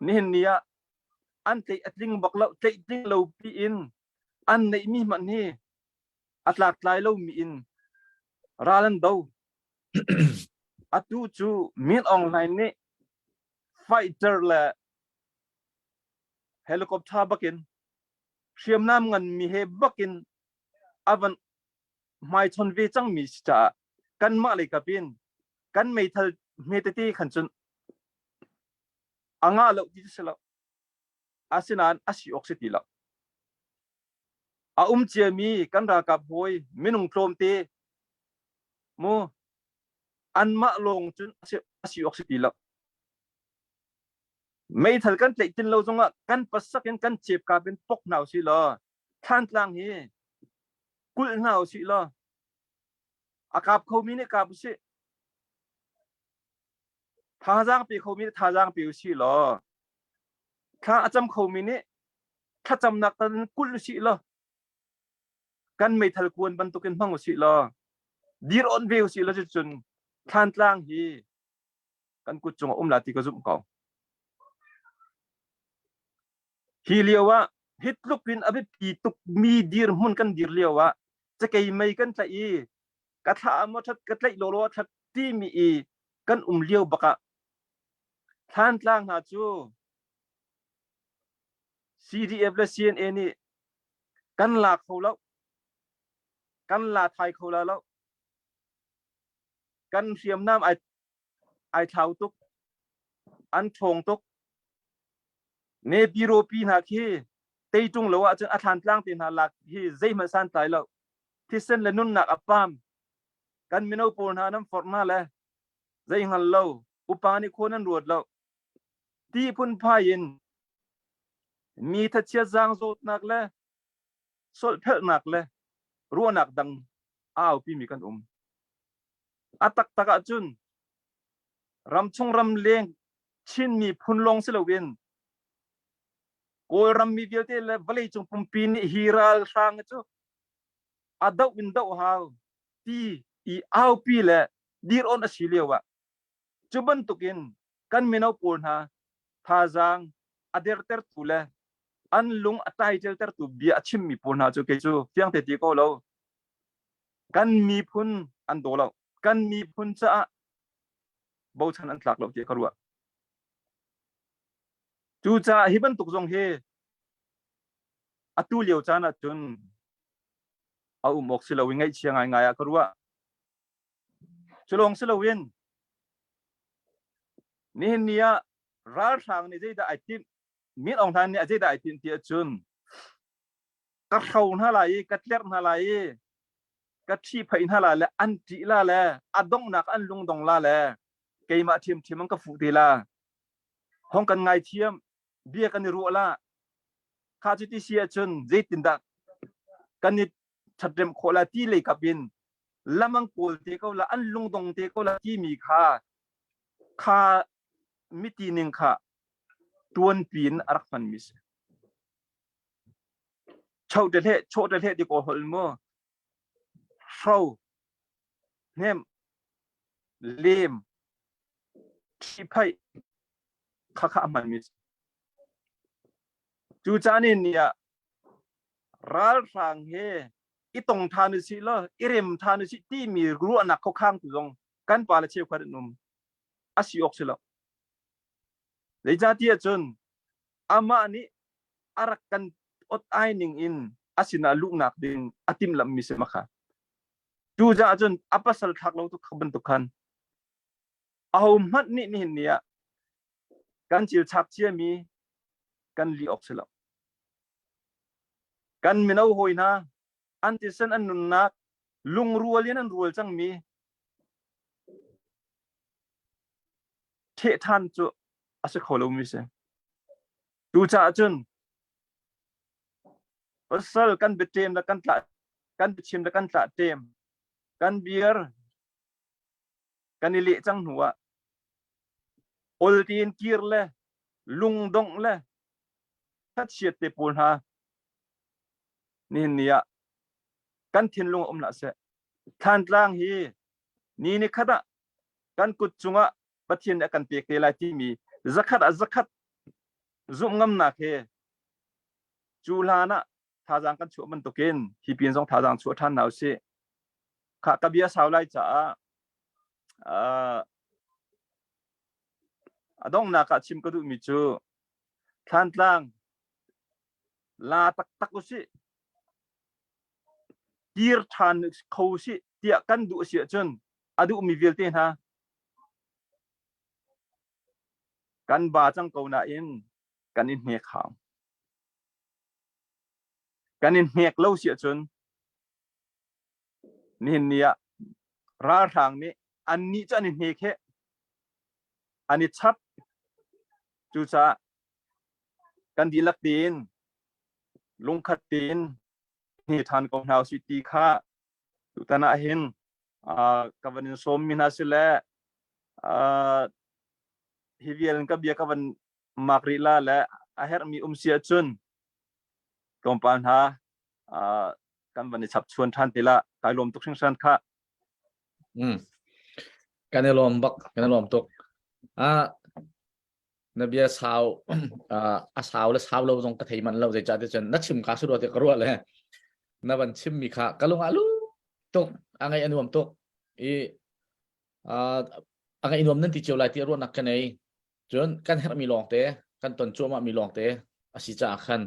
nihin ni ah an tleih a tling bak lo tleih tling lo piin an neihmi hmanh hi a tlaktlai lomi in ral an do atu cu Min Aung Hlaing nih fighter le helicopter bakin hriamnam nganmi he bakin a van hmaichon ve cangmi si caah kanmah lei kap in kan meithal hme tete khan cun a ngah lo ti si lo asinain a si awk si ti lo a um ciami kan ralkap hawi minung tlawmte. Mu anmah lawng cun a si awk si ti lo. Meithal kan tlaih tin lo zongah kan pasak in kan cepkap in pok hna usih law Thlantlang hi kulh hna usih law a kap khomi nih kap usih. Thazaang pe khomi nih thazaang pe usih law thla a cam khomi nih thlacamnak tan kulh usih law kan meithal kuan bantukin hmang usih law dir on ve usih law cucun Thlantlang hi kan kut cungah um la ti ka zumh ko. Hi lio ah hi tluk in a biapi tuk mi dirhmun kan dir lio ah cakei mei kan tlaih i ka thla maw that ka tlaih law law that timi i kan um lio bak ah Thlantlang hna cu CDF le CNA nih kan la kho lo kan la thai kho la lo kan hriamnam ai ai thlau tuk an ṭhawng tuk Nepi pi hna khi teiṭung lo ahcun a thlantlang te hna lak hi zeihmanh santlai lo thisen le nunnak a pam kan mino pawl hna nan forh hna le zei hngal lo upa nih khua nan ruat lo ti phunphai in mi thachiat zaang zawtnak le solhphelhnak le ruahnak dang a aupi mi kan um. A taktak ahcun ramchung ramleng Chin miphun lawng si loin Kawlram mi vialte le vawleicung pumpi nih hi ralhrang cu a doh in doh hau ti i aupi le dir on a si lio ah cu bantukin kan mino pawl hna thazaang a dertertu le an lung a taiteltertu bia a chimmi pawl hna cu kei cu fiang te ti ko lo kan miphun an daw lo kan miphun caah bochan an tlak lo ti ka ruah cucaah hi bantuk zong hi atu lio caan ah cun a um awk si lo i ngaihchia ngaingai ah ka ruah cu lawng si loin nihin ni ah ralhrang nih zeidah ai timh Min Aung Hlaing nih a zeidah ai tinh ti ahcun ka hro hna lai i ka tlerh hna lai i ka ṭhihphaih hna lai le an ṭih la le a donghnak an lungdong la le keimah ṭhiamṭhiam an ka fuh te la hong kan ngaithiam bia kan i ruah la kha cu ti si ahcun zeitindah kan i ṭhatrem khawh la ti lei kap in lam an kawl te ko la an lungdong te ko la timi kha kha miti ning kha tuanpi in a rak hmanmi si. Cho te hle, cho te hle ti ko hol mu. Hro, hnem, lem, ṭhiphaih, kha kha a hmanmi si. Cu caan in ni ah ralhrang he i tong ṭhan usih law i rem ṭhan usih timi ruahnak khuakhang tu zong kan pa le cheukhat an um. A si awk si lo. Zeicahtiah cun amah nih a rak kan ot ai ning in a sinah luhnak ding a timhlamhmi si makha. Cucaah cun a pasal thlak lo tuk bantuk khan aho hmanh nih nihin ni ah kan cil chak ciami kan li awk si lo. Kan mino hawi hna an tisen an nunnak lungrual in an rual cangmi ṭheh ṭhan cu a si kho lomi si. Cucaah cun pasal kan biaṭem le kan tlah kan biachim le kan tlah ṭem kan bir kan i leh cang hnu ah ol tiin kir le lungdongh le thlachiat te pawl hna nihin ni ah kan thinlung um hlah seh. Thlantlang hi ni ni khat ah kan kut cungah Pathian nih a kan pek te lai timi zakhat ah zakhat zumh ngamnak he cu hlan ah thazaang kan chuah bantukin hi pin zong thazaang chuah ṭhan hna usih. Kha ka bia sau lai caah a donghnak ah chim ka duhmi cu Thlantlang la taktak usih kir ṭhan kho usih tiah kan duh a si ahcun a duhmi vialte hna kan ba cang ko nain kan i hnek hau. Kan i hnek lo si ahcun nihin ni ah Ralhrang nih annih cu an i hnek he an i chap. Cucaah kan dihlak tein lungkhat tein hne ṭhan ko hna usih ti kha tutan ah hin ka van in sawmmi hna si le hi vial in ka bia ka van mak rih la le a herhmi um si ahcun tlawmpal hna kan van i chap chuan ṭhan te la. Kai lawm tuk hringhran kha. Mm. Kan i lawm bak, kan i lawm tuk. Ah, na bia sau a sau le sau lo zong ka thei man lo zei ca ti cun na chim ka su te ka ruah le na van chim mi kha ka lung a lu tuk a ngai a nuam tuk i a ngai nuam nan ti cio lai ti ruahnak ka nei. Cun kan herhmi lawngte, kan ton cuahmahmi lawngte a si caah khan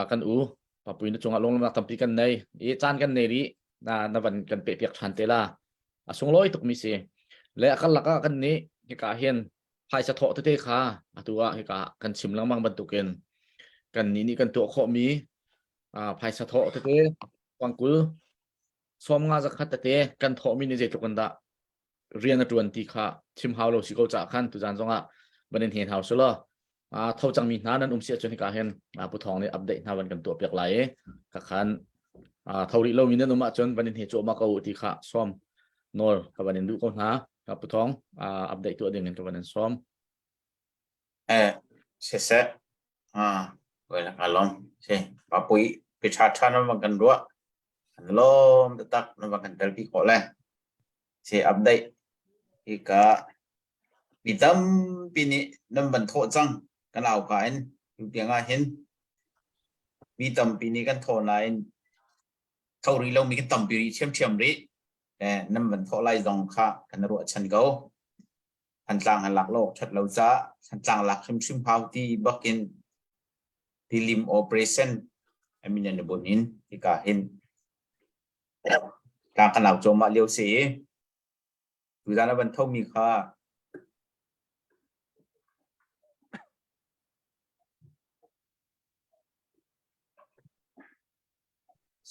kan u Papui na cungah lunglawmhnak tampi kan nei i caan kan nei rih na na van kan pehpiak ṭhan te la. A sunglawi tukmi si. Le a karlak ah kan nih hika hin phaisa thawh tete kha atu ah hika kan chim lengmang bantukin kan nih nih kan tuah khawhmi phaisa thawh tete pangkul 50 zakhat tete kan thawhmi nih zeitluk in dah rian a ṭuan ti kha chim hau lo si ko caah khan tuzan zongah van in hen hau su law tho cangmi hna nan um si ahcun hika hin Pu Thawng nih update hna van kan tuah piak lai i ka khan tho rih lomi nan um ahcun van in he cuahmah ko ti kha sawm nawl ka van in duh ko hna. Pu Thawng, update tuah ding in ka van in sawm. Eh, siseh. Ah, well, ka lawm. Si, papui pi ṭha ṭha na van kan ruah. Kan lawm taktak na van kan telpi khawh le. Si update hika mi tampi nih nan van thawh cang kan au ka in tu tiang ah hin mi tampi nih kan thawh nain tho rih lomi kan tampi rih ṭhiamṭhiam rih. Eh, nan van thawh lai zong kha kan ruahchan ko. Thantlang an lak lo ṭhat lo caah Thantlang lak hrimhrim hau ti bakin tilim operation amin an i bunh in hika hin tlang kan au cuahmah lio si i tuzan a van thomi kha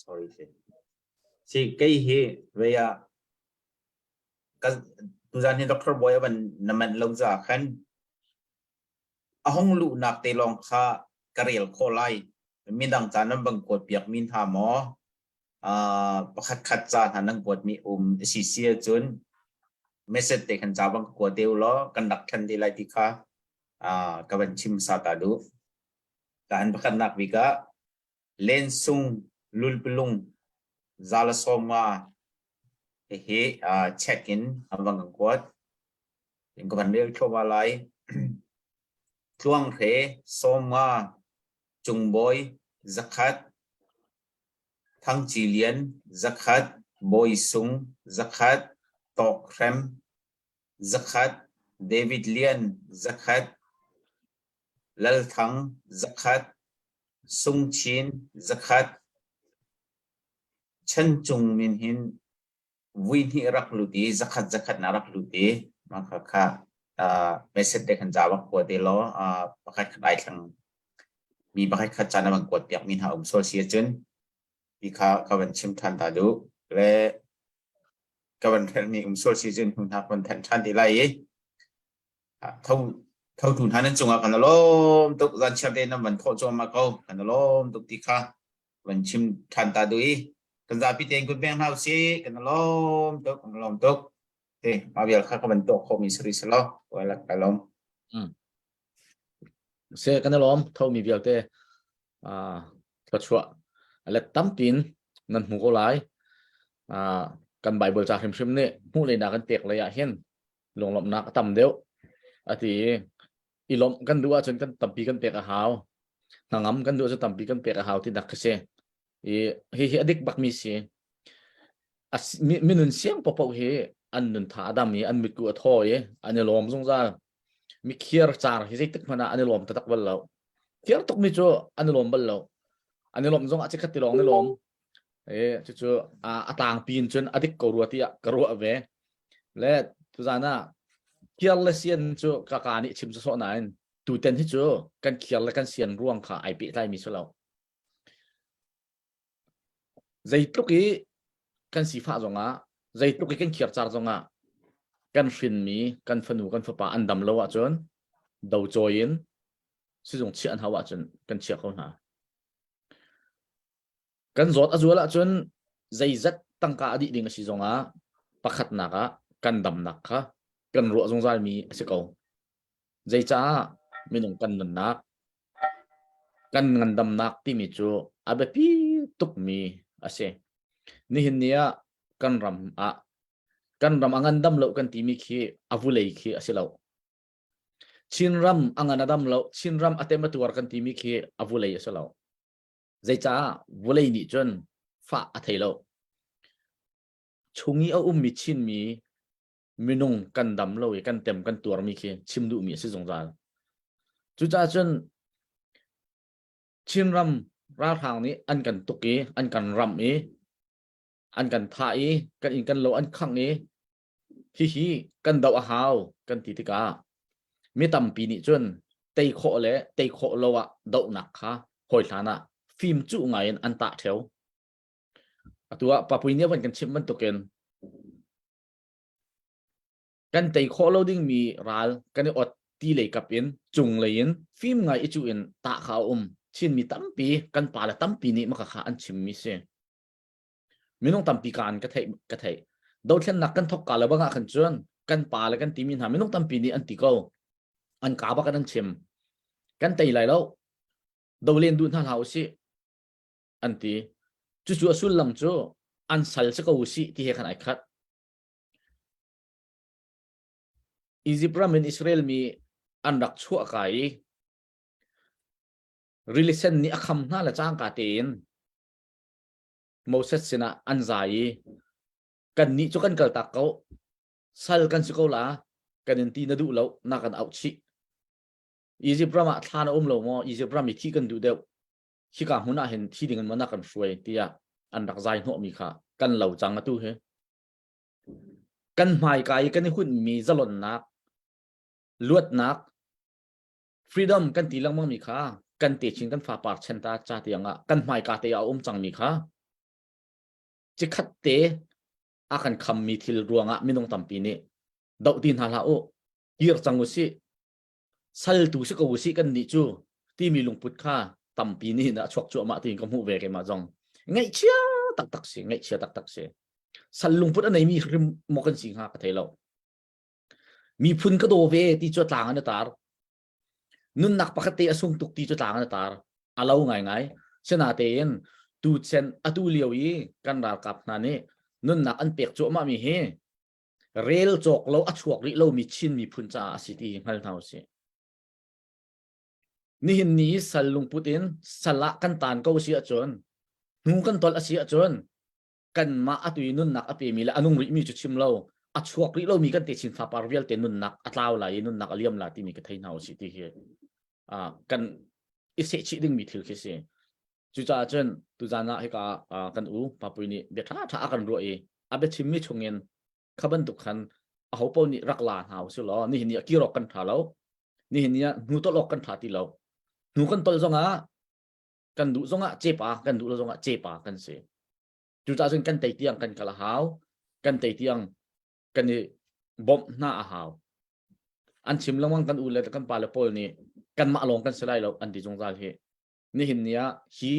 sorry si kei hi vei ah Tuzan hi Doctor Bawi a van na manh lo caah khan a hung luhnak te lawng kha ka rel khawh lai. Midang ca nan bang kuat piak mi hna maw? Uh, pakhat khat ca hna nan kuat mi um si si ahcun message te khan ca bang ka kuat te u law kan rak thlen te lai ti kha uh, ka van chim sa ta duh. Tahan pakhatnak bik ah Lensung lulpalung 150 hihi check in an van kan kuat. In ka van rel thluahmah lai. Tluanghre 50 Cungbawi 100 Thangci Lian 100 Bawi Sung 100 Tawk Hrem 100 David Lian 100 Lal Thang 100 Sungchin 100 Chancung min hin vui hnih rak lut i zakhat zakhat na rak lut i mah kha kha message te khan ca bak kua te law pakhat khat ai thlang mi pakhat khat ca na van kuat piak mi hna um sual si ahcun ti kha ka van chim than ta duh le ka van hrelh mi um sual si cun hnu hna ka van thanh than te lai i Tho thotu hna nan cungah kan i lawm tuk. Zanchiar te nan van thawh cuahmah ko. Kan i lawm tuk ti kha van chim ṭhan ta duh i kan zapi tein kut beng hna usih. Kan i lawm tuk. Kan i lawm tuk. Te mah vial kha ka van tuah khawhmi si rih selaw. Well, ka lawm. Mm. Se kan i lawm thomi vialte uh, thluachuah let tampiin nan hmu ko lai. Uh, kan Bible ca hrimhrim nih hmuh leinak kan pek lei ah hin lunglawmhnak a tam deuh a ti i i lawmh kan duh ahcun kan tampi kan pek a hau hnangam kan duh ahcun tampi kan pek a hau ti dak khi si i hi hi a dik bakmi si minun siang popo hi an nun tha a dam i an mitku a thaw i an i lawm zungzal mi khiar car hi zeitik hmanh ah an i lawm taktak bal lo khiar tukmi cu an i lawm bal lo an i lawm zong ah chikhat ti lawng an i lawm e cucu a tlangpi in cun a dik ko rua tiah ka ruah ve Le tuzan ah khiar le sian cu ka ka nih chim sawsawh nain tuten hi cu kan khiar le kan sian ruang kha ai pehtlaimi si lo. Zeitluk i kan sifah zongah. Zeitluk i kan khiarcar zongah kan hrinmi kan fanu kan fapa an dam lo ahcun docawi in sizung chiah an hau ahcun kan chiah ko hna. Kan zawt a zual ahcun zeizat tangka a dih ding a si zongah pakhatnak ah kan damnak kha kan ruah zungzalmi a si ko. Zeicah minung kan nunnak kan ngandamnak timi cu a biapi tukmi a si. Nihin ni ah kan ram ah kan ram a ngandam lo kan timi khi a vulei khi a si lo. Chinram a ngan a dam lo, Chinram a tem a tuar kan timi khi a vulei a si lo. Zeicah vulei nih cun fah a thei lo. Chung i a ummi Chinmi minung kan dam lo i kan tem kan tuarmi khi chim duhmi a si zungzal. Cucaah cun Chinram ralhrang nih an kan tuk i an kan ramh i an kan thah i kan inn kan lo an khangh i hihi kan doh a hau kan ti tikah mi tampi nih cun tei khawh le tei khawh lo ah dohnak kha hawi hlan ah fim cuh ngai in an tah theo. Atu ah Papui nih a van kan chimh bantukin Kan tei khawh lo dingmi ral kan i ot ti lei kap in cung lei in fim ngai i cuh in tah kha a um. Chinmi tampi kan pale tampi nih maka kha an chimmi si. Minung tampi ka an ka theih ka theih. Dothlennak kan thok ka le bangah khan cun kan pale kan timi hna minung tampi nih an ti ko. An ka bak an chim. Kan tei lai lo. Do len duh hna hlah usih. An ti. Cucu a sullam cu an sal si ko usih ti he khan ai khat. Izipt ram in Israel mi an rak chuah ka i rili sen nih a kham hna le cangka tein Moses sinah an zai i kannih cu kan kaltak ko sal kan si ko la kan in ti na duh lo na kan auh chih Izipt ram ah thla na um lo maw Izipt ram i thi kan duh deuh hika hmun ah hin thi ding in maw na kan hruai tiah an rak zai hnawhmi kha kan lo cang atu hi Kan hmaika i kan i hunhmi zalonnak, luatnak, freedom kan ti lengmangmi kha kan techin kan fapar chen ta ca tiang ah kan hmaika te ah a um cangmi kha cikhat te a kan khammi thil ruangah minung tampi nih doh ti hna hlah u kir cang u sih sal tu si ko u sih kan nih cu timi lungput kha tampi nih a chuak cuahmah tiin ka hmuh ve keimah zong ngaihchia taktak si ngaihchia taktak si sal lungput a neimi hrim maw kan si hnga ka thei lo miphun ka daw ve ti cu tlang an tar nunnak pakhat te a sung tuk ti cu tlang an tar a lo ngaingai sinatein tu chen atu lio i kan ralkap hna nih nunnak an pek cuahmah mi hi rel cawk lo a chuak rih lomi Chin miphun caah a si ti hi hngal hna usih. Nihin ni sal lungput in sal ah kan taan ko si ahcun hnu kan tolh a si ahcun kanmah atu i nunnak a pemi le a nung rihmi cu chim lo a chuak rih lomi kan techin fapar vialte nunnak a tlau lai i nunnak a liam la timi ka thei hna usih ti hi kan i sehchih dingmi thil khi si. Cucaah cun tuzan ah hika kan u Papui nih bia ṭha ṭha a kan ruah i a biachimmi chungin kha bantuk khan aho paoh nih rak la hna usih law nihin ni ah kir awk kan ṭha lo nihin ni ah hnu tolh awk kan ṭha ti lo hnu kan tolh zongah kan duh zongah cepa kan duh lo zongah cepa kan si cucaah cun kan tei tiang kan kal a hau kan tei tiang kan i bawmh hna a hau an chim lengmang kan u le kan pa le pawl nih kanmah lawng kan si lai lo an ti zungzal hi nihin ni ah hi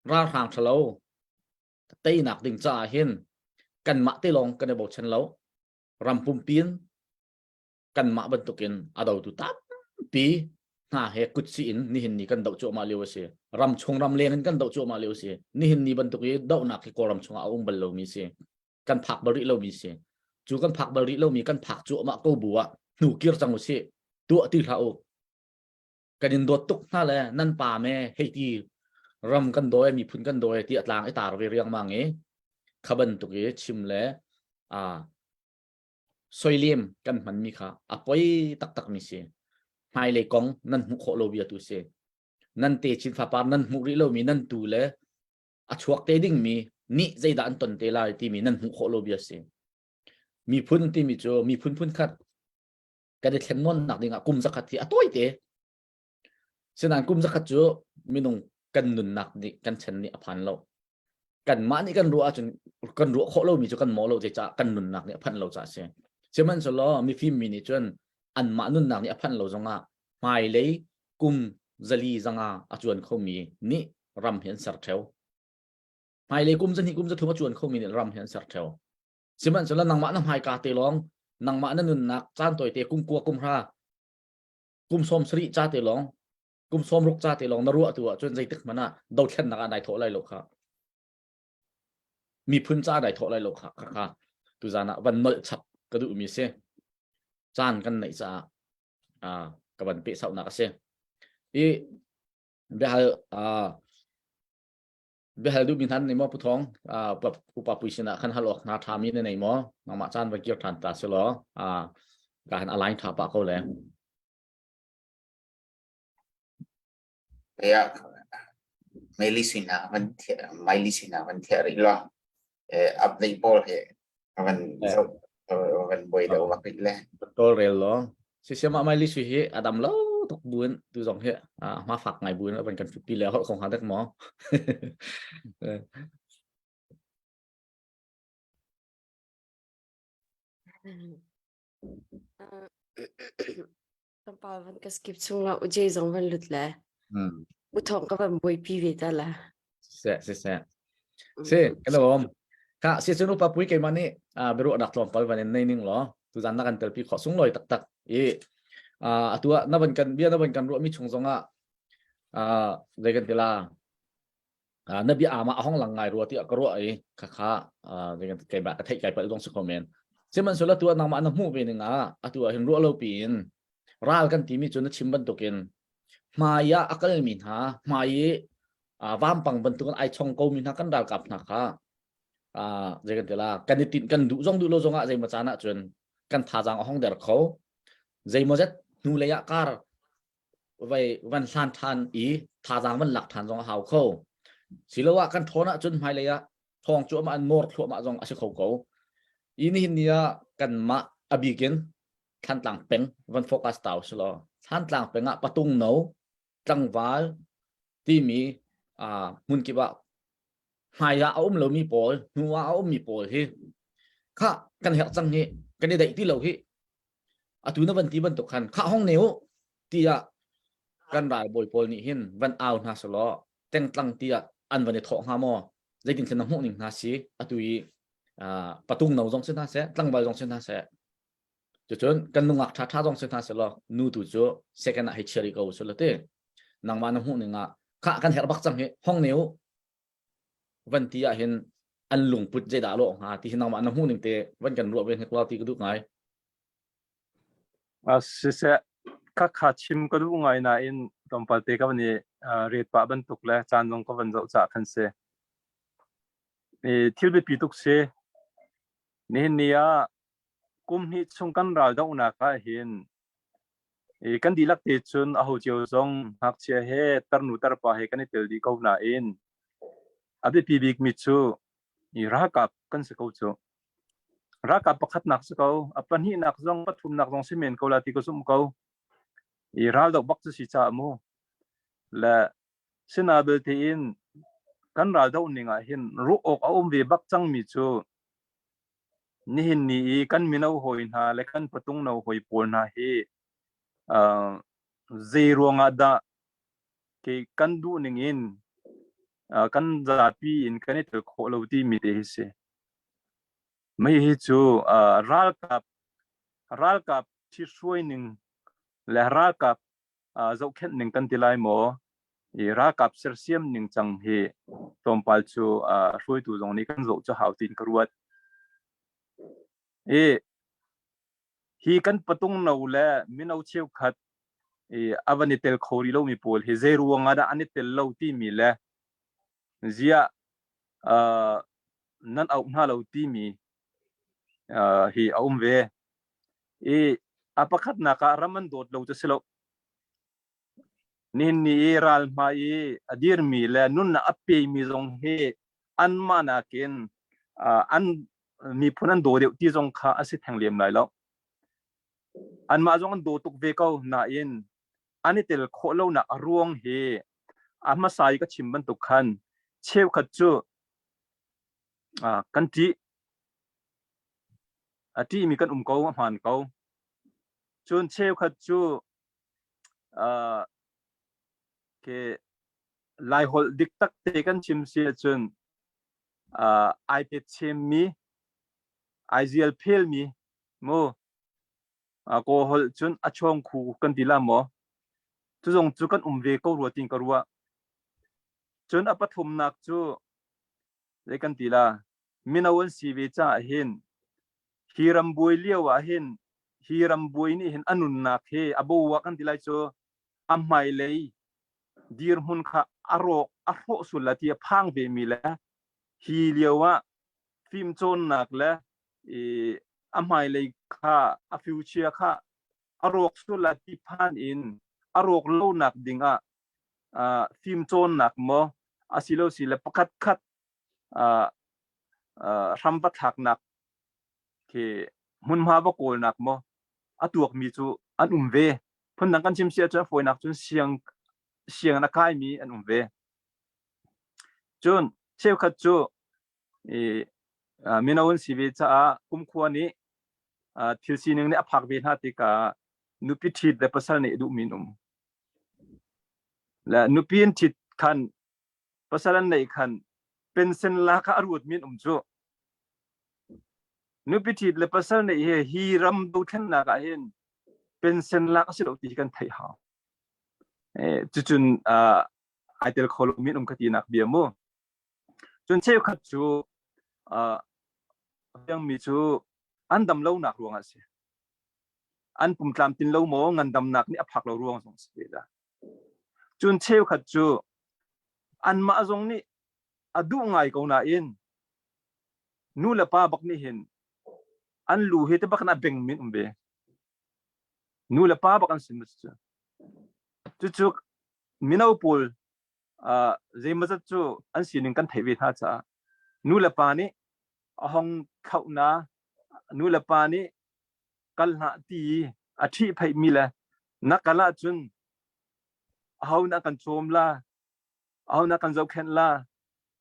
ralhrang ṭhalo teinak ding caah hin kanmah te lawng kan i bochan lo ram pumpi in kanmah bantukin a dotu tampi hna he kutsi in nihin ni kan doh cuahmah lio a si ram chung ram leng in kan doh cuahmah lio a si nihin ni bantuk i dohnak hi kawlram chungah a um bal lomi si kan phak bal rih lomi si cu kan phak bal rih lomi kan phak cuahmah ko bu ah hnu kir cang u sih tuah ti hlah u kan in dawt tuk hna le nan pa me hei ti ram kan dawi miphun kan dawi ti a tlang i tar ve riangmang i kha bantuk i chim le a soilem kan hmanmi kha a poi taktak mi si hmailei kong nan hmuh khawh lo bia tu si nan te chin fapar nan hmuh rih lomi nan tu le a chuak te dingmi nih zeidah an ton te lai timi nan hmuh khawh lo bia si miphun timi cu miphun phun khat kan i thlen nawnnak dingah kum zakhat hi a tawi te sinain kum zakhat cu minung kan nunnak nih kan chan nih a phan lo. Kanmah nih kan ruah ahcun kan ruah khawh lomi cu kan mawh lo caah kan nunnak nih a phanh lo caah a si. Sihmanhsehlaw mifim mi nih cun anmah nunnak nih a phanh lo zongah hmailei kum zali zanga a cuan khomi nih ram hi an ser theo. Hmailei kum zahnih kum zathum a cuan khomi nih ram hi an ser theo. Sihmanhsehlaw nangmah na hmaika te lawng nangmah na nunnak caan tawite kum kua kum hra kum sawm sarih ca te lawng kum sawm ruk ca te lawng na ruah tu ahcun zeitik hmanh ah dothlennak ah nai thawh lai lo kha miphun ca nai thawh lai lo kha kha tuzan ah van nolh chap ka duh mi si caan kan neih caah ka van peh sauhnak a si i biahal biahal duhmi hna nei maw Pu Thawng upa pui sinah khan hal awk hna ṭhami na nei maw nangmah caan va kir ṭhan ta si law ka han align ṭha pah ko le Ya Maili sina van thia Maili sina van thia rih lo update pawl he van zo van boi deuh vak rih le tol rel lo si siama Maili sui hi adam lo tuk buin tu zong hi ma fak ngai buin van kan pi le holh kong ha dek maw Tlawmpal van ka skip chung la uje zong van lut le. Uthong ka van buaipi ve ta la. Se se se. Se kan om. Ka si chun upa pui keimah nih biaruahnak tlawmpal van in nei ning law tuzan na kan telpi khawh sunglawi taktak i atu ah na van kan bia na van kan ruahmi chung zongah zei kan ti la na bia ama a hong lang ngai rua tiah ka ruah i khakha keimah ka theih kai palh zong si kho men sihmanhsehlaw tu ah nangmah na hmuh ve ning ah atu ah hin ruah lo piin ral kan timi cu na chim bantukin hmai ah a kalmi hna hmai i vampang bantukin ai chong komi hna kan ralkap hna kha zei kan ti la kan i tinh kan duh zong duh lo zong ah zeimaw caan ah cun kan thazaang a hong der kho zeimawzet hnu lei ah kar vai van hlan ṭhan i thazaang van lak ṭhan zong a hau kho. Siloah kan ṭhawn ahcun hmailei ah thawng cuahmah an nawr thluahmah zong a si kho ko. I nihin ni ah kanmah a bik in Thlantlang peng van focus ta u silaw Thlantlang peng ah patung no tlangval timi hmun kip ah hmai ah a um lomi pawl hnu ah a ummi pawl hi kha kan herh cang hi kan i daih ti lo hi atu na van ti bantuk khan khah hong ne u tiah kan ralbawi pawl nih hin van au hna selaw tengtlang tiah an van i thawh hnga maw zeitin thlen na hmuh ning hna si atu i patung no zong si hna seh tlangval zong si hna seh cucun kan nungak ṭha ṭha zong si hna selaw nu tu cu second ah hei chia rih ko su la ti nangmah na hmuh ning ah khah kan herh bak cang hi hong ne u van ti ah hin an lungput zeidah lawh hnga ti hi nangmah na hmuh ning te van kan ruah ve hnik lo ti ka duh ngai Siseh, khakha chim ka duh ngai nain tlawmpal te ka van i ret pah bantuk le caan zong ka van zoh cah khan si. I thil biapi tuk si. Nihin ni ah kum hnih chung kan ral dohnak ah hin i kan dihlak te cun aho cio zong ngakchia he tarnu tarpa he kan i tel dih ko nain a biapi bikmi cu i ralkap kan si ko cu. Ralkap pakhatnak si ko, a pahnihnak zong pathumnak zong si men ko la ti ka zumh ko. I raldoh bak cu si caah mu. Le sina belte in kan raldoh ning ah hin ruah awk a um ve bak cangmi cu nihin ni i kan mino hawi hna le kan patung no hawi pawl hna hi uh, zei ruangah dah ke kan duh ning in uh, kan zapi in kan i tel khawh lo timi te hi si. Mei hi cu ralkap ralkap ṭhithruai ning le ralkap zohkhenh ning kan ti lai maw i ralkap sersiam ning cang hi tlawmpal cu hruaitu zong nih kan zoh cu hau tiin ka ruat. I hi kan patung no le mino cheukhat i a van i tel kho rih lomi pawl hi zei ruang ah dah an i tel lo timi le ziah nan auh hna lo timi hi a um ve. I a pakhatnak ah ram an dawt lo cu si lo. Nihin ni i ral hma i a dirmi le nunnak a pemi zong hi anmah nakin an miphun an daw deuh ti zong kha a si theng lem lai lo. Anmah zong an daw tuk ve ko nain an i tel khawh lonak a ruang hi a hmasa i ka chim bantuk khan cheukhat cu. Kan ṭih. A ṭihmi kan um ko, a hmaan ko. Cun cheukhat cu ke Laiholh dik tak te kan chim si ahcun ai pet chemmi, ai zial phelmi mu Kawl holh cun a chawngkhu kan ti la maw? Cu zong cu kan um ve ko rua tiin ka ruah. Cun a pathumnak cu zei kan ti la mino an si ve caah hin hi ram buai lio ah hin hi ram buai nih hin a nunnak hi a bowa kan ti lai cu a hmailei dirhmun kha a rawk a hrawh sul la ti a phang ve mi le hi lio ah fimcawnnak le i a hmailei kha a future kha a rawk sul la ti phan in a rawk lonak ding ah fimcawnnak maw asilo si le pakhat khat hram va thlaknak khi hmunhma va kawlnak maw a tuakmi cu an um ve. Phundang kan chim si ahcun a fawinak cun siang sianginn a kaimi an um ve. Cun cheukhat cu i mino an si ve caah kumkhua nih thil sining nih a phak ve hna tikah nupi ṭhit le pasal nih duhmi an um. Le nupi an ṭhit khan pasal an neih khan pension la kha a ruatmi an um cu. Nupi ṭhit le pasal neih hi hi ram dothlennak ah hin pension lak a si lo ti hi kan theih hau. Cucun ai tel kho lomi an um ka tinak bia mu. Cun cheukhat cu fiangmi cu an dam lonak ruangah a si. An pum tlamtlin lo maw ngandamnak nih a phak lo ruang zong a si ve la. Cun cheukhat cu anmah zong nih a duh ngai ko nain nu le pa bak nih hin an lu hi te bak in a beng min um ve. Nu le pa bak an sin cu. Cucu mino pawl zeimawzat cu an sining kan theih ve hna caah nu le pa nih a hong thlauhna nu le pa nih kal hlah ti a ṭhihphaihmi le na kal ahcun aho na kan cawm la aho na kan zohkhenh la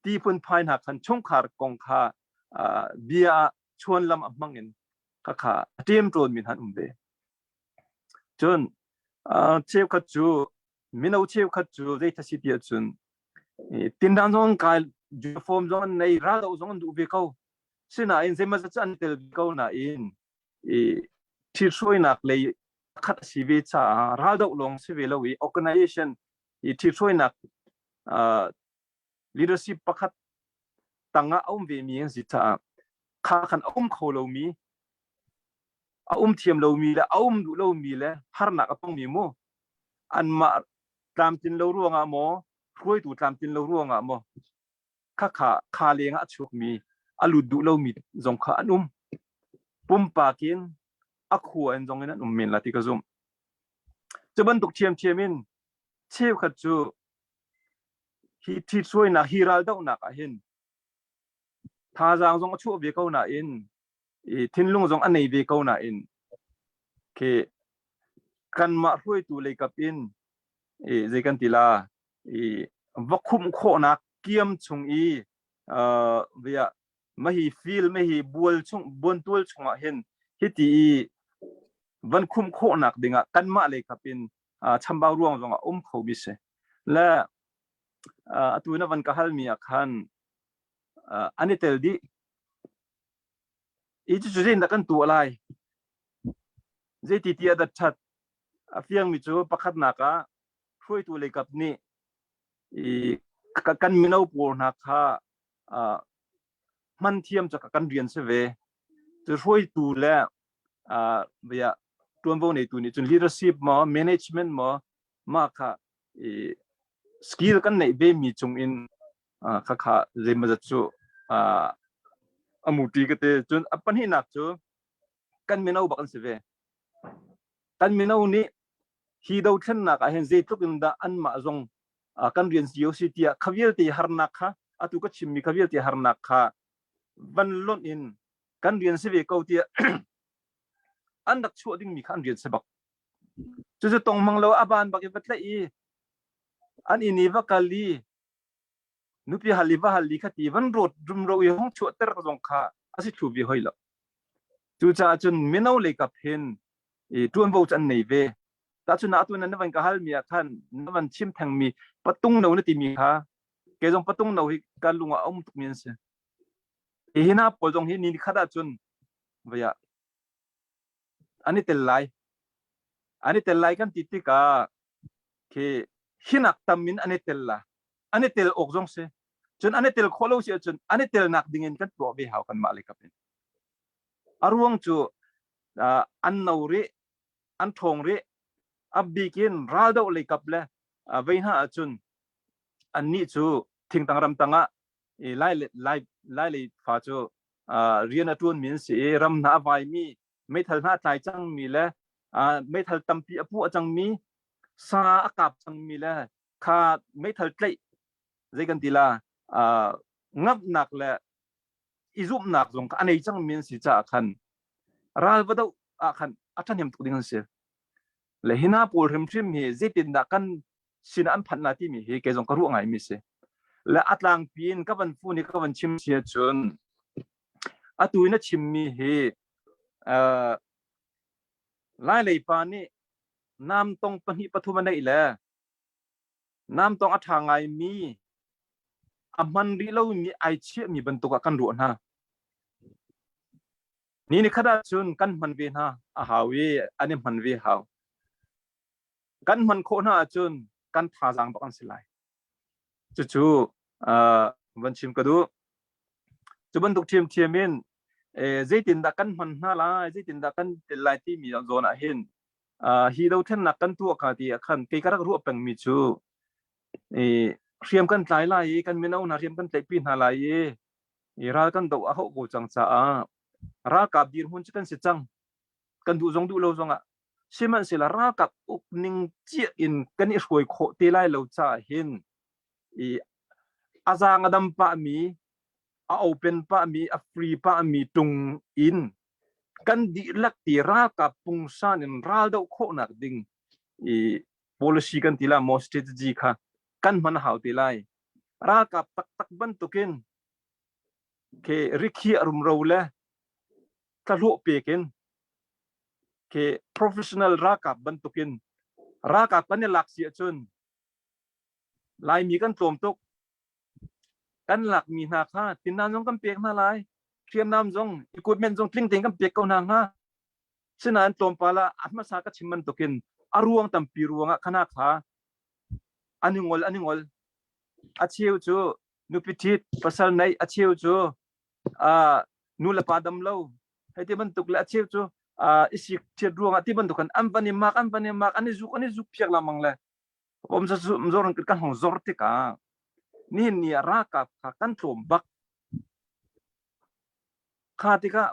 ti phunphai hna khan chungkhar kong kha bia ah chuanlam a hmang in kha kha a ṭemṭawn mi hna an um ve. Cun cheukhat cu mino cheukhat cu zei si ti ahcun tinrang zong kai uniform zong an nei raldoh zong an duh ve ko sinain zeimawzat cu an tel ve ko nain ṭhithruainak lei khat a si ve caah raldoh lawng si ve lo i organization i ṭhithruainak leadership pakhat tangah a um ve mi an si caah kha khan a um kho lomi a um thiam lomi le a um duh lomi le harnak a tongmi mu anmah tlamtlin lo ruangah maw hruaitu tlamtlin lo ruangah maw khakha kha leng ah a chuakmi a lut duh lomi zong kha an um pumpak in a khua in zong in an um men la ti ka zumh cu bantuk ṭhiamṭhiam in cheukhat cu hi ṭhithruainak hi raldohnak ah hin thazaang zong a chuah ve ko nain i thinlung zong a nei ve ko nain khi kanmah hruaitu leikap in i zei kan ti la i va khumh khawhnak kiam chung i via mahi fil mahi bual chung buantual chungah hin hiti i van khumh khawhnak dingah kanmah leikap in chambau ruang zongah um kho mi si le atu na van ka hal mi ah khan an i tel dih i cucu zeitindah kan tuah lai zeiti ti ah dah ṭhat a fiangmi cu pakhatnak ah hruaitu leikap nih i kan mino pawl hna kha hman thiam cu kan rian si ve cu hruaitu le bia ṭuanvo neitu nih cun leadership maw management maw mah kha i skill kan neih ve mi cung in khakha zeimawzat cu a muṭi ka ti. Cun a pahnihnak cu kan mino bak an si ve. Kan mino nih hi dothlennak ah hin zeitluk in dah anmah zong kan rian cio si tiah kha vialte harnak kha atu ka chimmi kha vialte harnak kha van lonh in kan rian si ve ko tiah an rak chuah dingmi kha an rian si bak. Cucu tong mang lo a ban bak i va tlaih i an inn i va kal i. Nupi hal i va hal i kha ti van rawt rumro i hong chuahter zong kha a si thlu ve hoi lo. Cucaah cun mino lei kap hin i ṭuanvo cu an nei ve. Tahchun atu na van ka hal mi ah khan na van chim theng mi patung no na timi kha kei zong patung no hi ka lung ah a um tuk mi an si. Hi hna pawl zong hi ni khat ah cun vaya an i tel lai. An i tel lai kan ti tikah khi hinak tam in an i tel la. An i tel awk zong si. Cun an i tel khawh lo si ahcun an i telnak ding in kan tuah ve hau kanmah lei kap in. A ruang cu an no rih, an ṭhawng rih. A bik in raldoh lei kap le vei hna ahcun annih cu thingtang ramtang ah lai lai lai lei fa cu rian a ṭuanmi an si i ram hna a vaimi meithal hna a tlai cangmi le meithal tampi a puah cangmi sa a kap cangmi le kha meithal tlaih zei kan ti la ngamhnak le i zumhnak zong kha a nei cangmi an si caah khan ral va doh ah khan a ṭhahnem tuk ding an si. Le hi hna pawl hrimhrim hi zeitindah kan sin an phanh la timi hi kei zong ka ruah ngaimi si. Le a tlangpi in ka van fun i ka van chim si ahcun atu in a chimmi hi uh, Lai lei pa nih nam tong pahnih pathum a neih le nam tong a ṭha ngaimi a hman rih lomi ai chiahmi bantuk ah kan ruah hna. Ni ni khat ahcun kan hman ve hna a hau i an i hman ve hau. Kan hman khawh hna ahcun kan thazaang bak an si lai. Cucu uh, van chim ka duh. Cu bantuk ṭhiamṭhiam in eh, zeitindah kan hman hna lai, zeitindah kan tel lai timi zawn ah hin uh, hi dothlennak kan tuah ka ti ah khan kei ka rak ruah pengmi cu i hriam kan tlai lai i kan mino hna hriam kan tlaihpi hna lai i i ral kan doh a hauh ko cang caah ralkap dirhmun cu kan si cang kan duh zong duh lo zongah sihmanhsehlaw ralkap ukning cia in kan i hruai khawh te lai lo caah hin i a zaang a dam pah mi a open pah mi a free pah mi tung in kan dihlak ti ralkap pungsan in ral doh khawhnak ding i policy kan ti la maw strategy kha kan hman a hau te lai ralkap taktak bantukin ke rikhiah rumro le thlahlawh pek in ke professional ralkap bantukin ralkap kan i lak si ahcun Laimi kan tlawm tuk kan lakmi hna kha tinnan zong kan pek hna lai hriamnam zong equipment zong tling tein kan pek ko hna hnga Sinain tlawmpal ah a hmasa ka chim bantukin a ruang tampi ruangah khana kha an i ngol an i ngol. A cheu cu nupi ṭhit pasal neih a cheu cu uh, nu le pa dam lo hei ti bantuk le a cheu cu uh, i sik ṭhiat ruangah ti bantuk an van i mak an van i mak an i zuk an i zuk phiak lamang le om zor kan hong zor tikah nihin ni ah ralkap kha kan tlawm bak kha tikah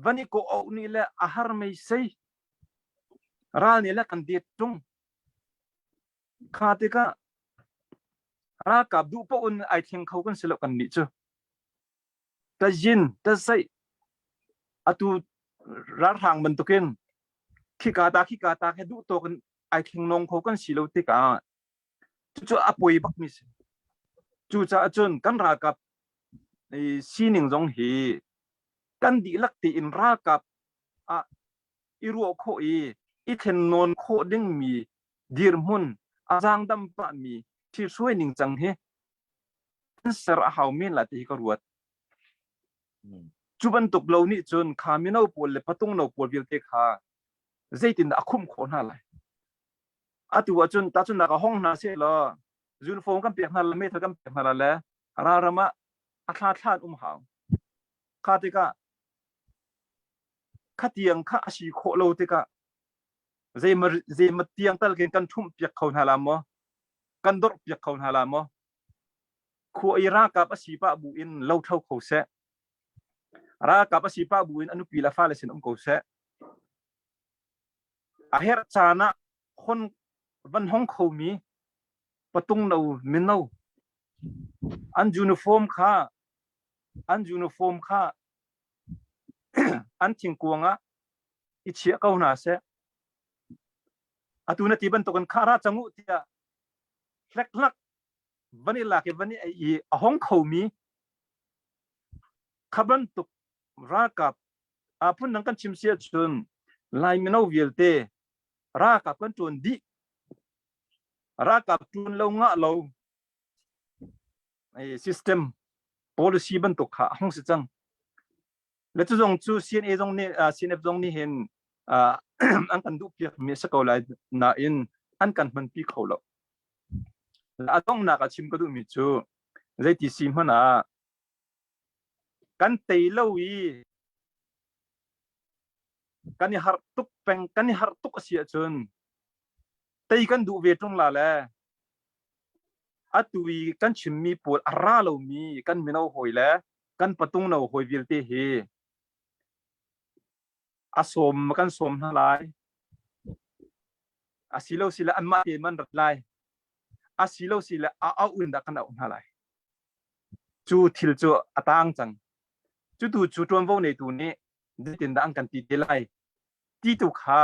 van i kawh auh nih le a har meisei ral nih le kan det ṭung kha tikah ralkap duh paoh in ai thleng kho kan si lo kan nih cu ta yin ta saih atu ralhrang bantukin khika ta khika ta he duh tawk in ai thleng nong kho kan si lo tikah cucu a poi bak mi si cucaah cun kan ralkap sining zong hi kan dihlak tein ralkap ah i ruah khawh i i thlennawn khawh dingmi dirhmun a zaangdam pahmi ṭhithruai ningcang hi kan ser a hau men la ti hi ka ruat. Cu bantuk lo nih cun kha mino pawl le patung no pawl vialte kha zeitindah a khumh khawh hna lai? Atu ahcun tahchunhnak ah hong hna seh law uniform kan pek hna le meithal kan pek hna le ralram ah a thla thla an um hau. Kha tikah khatiang kha a si khawh lo tikah zeima zeima tiang tal khin kan ṭhumh piak kho hna la maw? Kan dorh piak kho hna la maw? Khua i ralkap a si pah bu in lothlo kho seh. Ralkap a si pah bu in a nupi le fale sin um ko seh. A herh caan ah hon van hong khomi patung no mino an uniform kha an uniform kha an thingkuang ah i chiah ko hna seh. Atu na ti bantukin kha ra cang u tiah hlekhlak. van i lak i van i ei i a hong khomi kha bantuk ralkap a phundang kan chim si ahcun Lai mino vialte ralkap kan ṭuan dih. Ralkap ṭuan lo ngah lo system policy bantuk kha a hung si cang. Le cu zong cu CNA zong nih CNF zong nih hin an kan duh piak mi a si ko lai nain an kan hmanpi kho lo. A donghnak ah chim ka duhmi cu zeiti si hmanh ah kan tei lo i kan i harh tuk peng kan i harh tuk a si ahcun tei kan duh ve ṭung la le atu i kan chimmi pawl a ra lomi kan mino hawi le kan patung no hawi vialte hi a sawm kan sawm hna lai a si lo si le anmah te man rat lai a si lo si le a auh in dah kan auh hna lai cu thil cu a tang cang cu tu cu ṭuanvo neitu nih zeitindah an kan ti te lai ti tu kha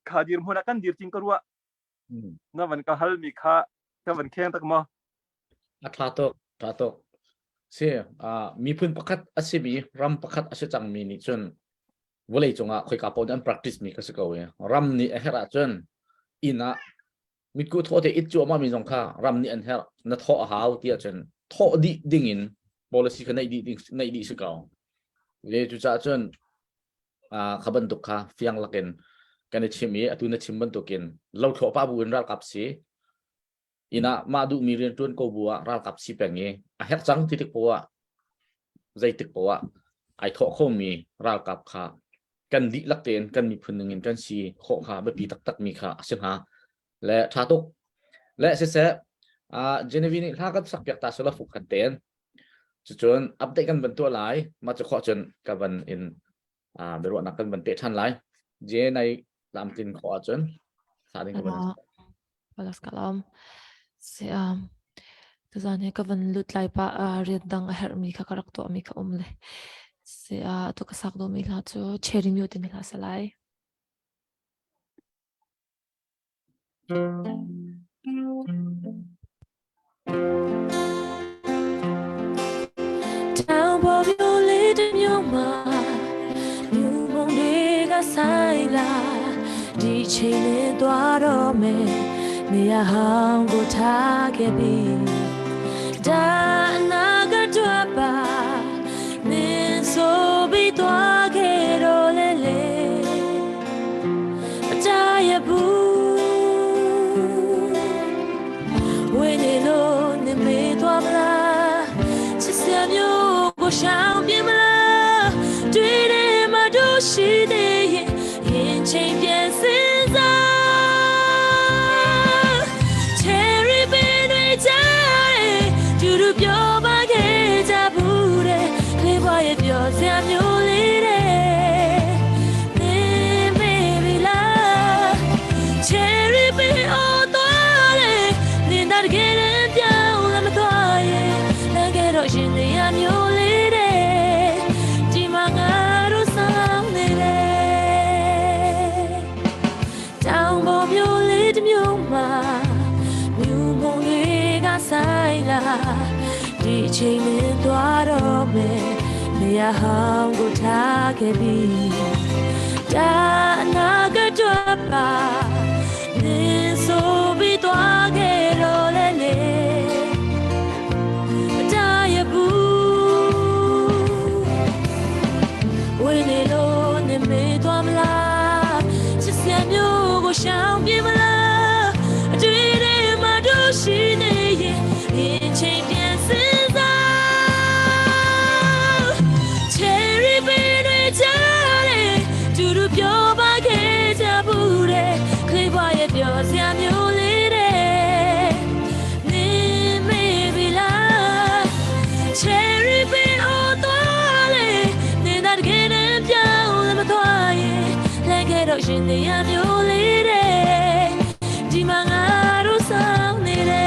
kha dirhmun ah kan dir ting ka ruah na van ka hal mi kha ka van kheng tak maw? A tha tuk, tha tuk. Si, miphun pakhat a simi, ram pakhat a si cangmi nih cun vawlei cungah khoika paoh an practice mi kha si ko i ram nih a herh ahcun inn ah mitkuh thawh te it cuahmah mi zong kha ram nih an herh na thawh a hau ti ahcun thawh dih ding in policy kha neih dih ding neih dih si ko. Le cucaah cun kha bantuk kha fiang lakin kan i chim i atu na chim bantukin lothlawh pa bu in ralkap si inn ah mah duhmi rian ṭuan ko bu ah ralkap si peng i a herh cang ti tik poah zeitik poah ai thawh khomi ralkap kha kan dihlak tein kan miphun ning in kan si khawh kha biapi taktak mi kha a si hnga le ṭha tuk le siseh Genevieve nih hla kan sak piak ta sula fuk khat tein Cucun update kan van tuah lai. Mah cu khawh cun ka van in biaruahnak kan van peh ṭhan lai. Je nai tlamtlin khawh ahcun sa ding ka van. Balas kalam. Si um tuzan he ka van lut lai pa rian dang a herhmi kha ka rak tuahmi kha um le. Si tu ka sak duhmi hla cu Cherry Mute timi hla sa lai. ချိန်နဲ့သွားတော့မယ်နေရာဟောင်းကိုထားခဲ့ပြီးဒါအနာဂတ်အတွက်ပါနင်းဆိုပြီးသွားခဲ့တော့လေလေ မကြားရဘူးဝင်းနေလို့နေမေးသွားမလားချစ်စရာမျိုးကိုရှောင်ပြမလားတွေ့တယ်မတို့ရှိသေးရင်ရင်ချိန်ပြန်စဉ်းစား Cherry ပင်တွေကြားတယ်တူတူပြောပါခဲ့ကြဘူးတဲ့ကလေးဘွားရဲ့ပြောစရာမျိုးလေးတဲ့နေ baby လား Cherry ပင်အော်သွားတယ်နေတာတကယ်တမ်းပြောင်းလဲမသွားရင်လမ်းခဲ့တော့ရှင်နေရမျိုးလေးတဲ့ဒီမှာငါတို့ဆောင်နေတယ် တောင်ပေါ်မြို့လေးတစ်မြို့မှာမြို့မုံတွေကဆိုင်လာဒီအချိန်နဲ့သွားတော့မယ်နေရာဟောင်းကိုထားခဲ့ပြီးဒါအနာဂတ်အတွက်ပါနင်းဆိုပြီးသွားခဲ့တော့လေလေမတားရဘူး ဝင်းနေလို့နေမေးသွားမလားချစ်စရာမျိုးကိုရှောင်ပြမလားအတွေ့တွေမှာတို့ရှိနေရင်ရင်ချိန်ပြန်စဉ်းစား Cherry ပင်တွေကြားတယ်တူတူပြောပါခဲ့ကြဘူးတဲ့ကလေးဘွားရဲ့ပြောစရာမျိုးလေးတဲ့နေမေးပြီလား Cherry ပင်အော်သွားလေနေတာတကယ်နဲ့ပြောင်းလဲမသွားရင်လမ်းခဲ့တော့ရှင်နေရမျိုးလေးတဲ့ဒီမှာငါတို့ဆောင်နေတယ်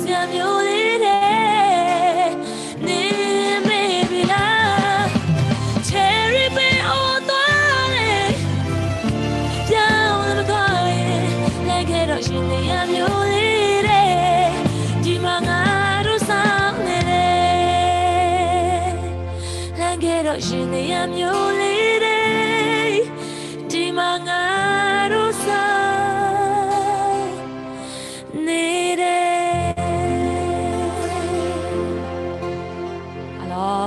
စရာမျိုးလေးတဲ့နေမေပြီလား Cherry ပင်အော်သွားတယ်ပြောင်းလည်းမသွားရင်လိုက်ခဲ့တော့ရှင်နေရမျိုးလေးတဲ့ဒီမှာငါတို့ဆောင်နေတယ်လမ်းခဲ့တော့ရှင်နေရမျိုးလေးတဲ့ဒီမှာငါတို့ဆောင်နေတယ်အလော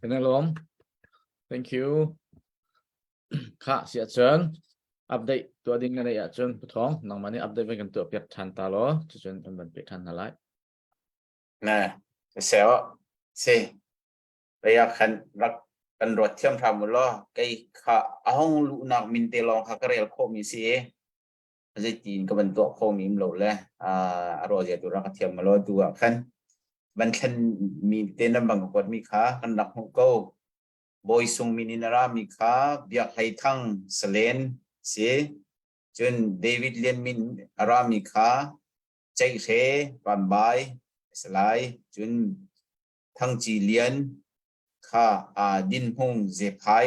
Kan lawm. Thank you. Kha si ahcun update tuah ding na neih ahcun Puthawng nangmah nih update vai kan tuah piak than ta law cucun kan van peh than hna lai. Na seo si Lei ah khan rak kan ruat thiam hram u law kei kha a hong luhnak min te lawng kha ka rel khawhmi si i zeitin ka van tuah khomi um lo le a ruah zia tu rak ka thiam law tu ah khan van thlen mi te nan bang ka kuat mi kha kan rak hmuh ko. Bawi Sung min in a ra mi kha Biak Hlei Thang Salen si. Cun David Lian min a ra mi kha Ceih Hre Van Bai a si lai. Cun Thang Ci Lian kha Din Hmung Zephai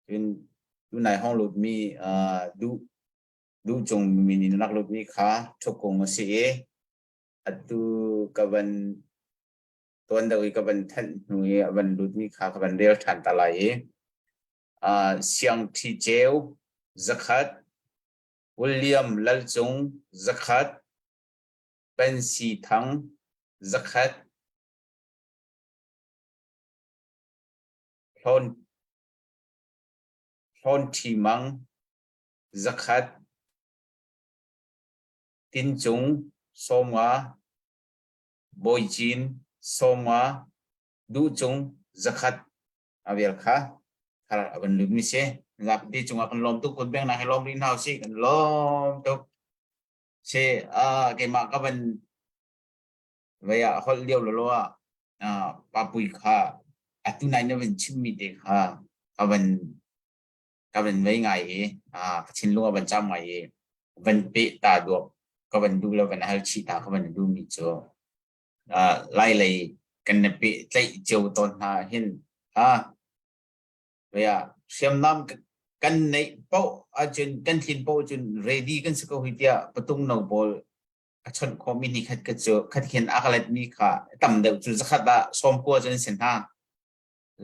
cun tunai hong lutmi duh duh cung min in rak lutmi kha Thukung a si i atu ka van tuan deuh i ka van thanh hnu i a van lutmi kha ka van rel ṭhan ta lai i Siang Ṭhi Ceu zakhat William Lal Cung zakhat Pensi Thang zakhat Hlawn Hlawn Ṭhi Mang zakhat Tin Cung 50 Bawi Cin 50 Duh Cung zakhat a vial kha thar a van lut mi si. Zapi cungah kan lawm tuk kun beng na he lawm rih hna usih kan lawm tuk. Si keimah ka van vei ah holh lio lolo ah papui kha atu nai na van chimmi te kha ka van ka van vei ngai i ka thinlung a van cam ngai i van peh ta duak ka van duh le van hal chih ta ka van duh mi cu lai lei kan na peh tlaih cio tawn hna hin ha vei ah hriamnam kan neih paoh ahcun kan tlin paoh cun ready kan si ko hi tiah patung no pawl a chawnh khawhmi ni khat ka cu khat khin a ka letmi kha tam deuh cu zakhat ah 90 cu an si hna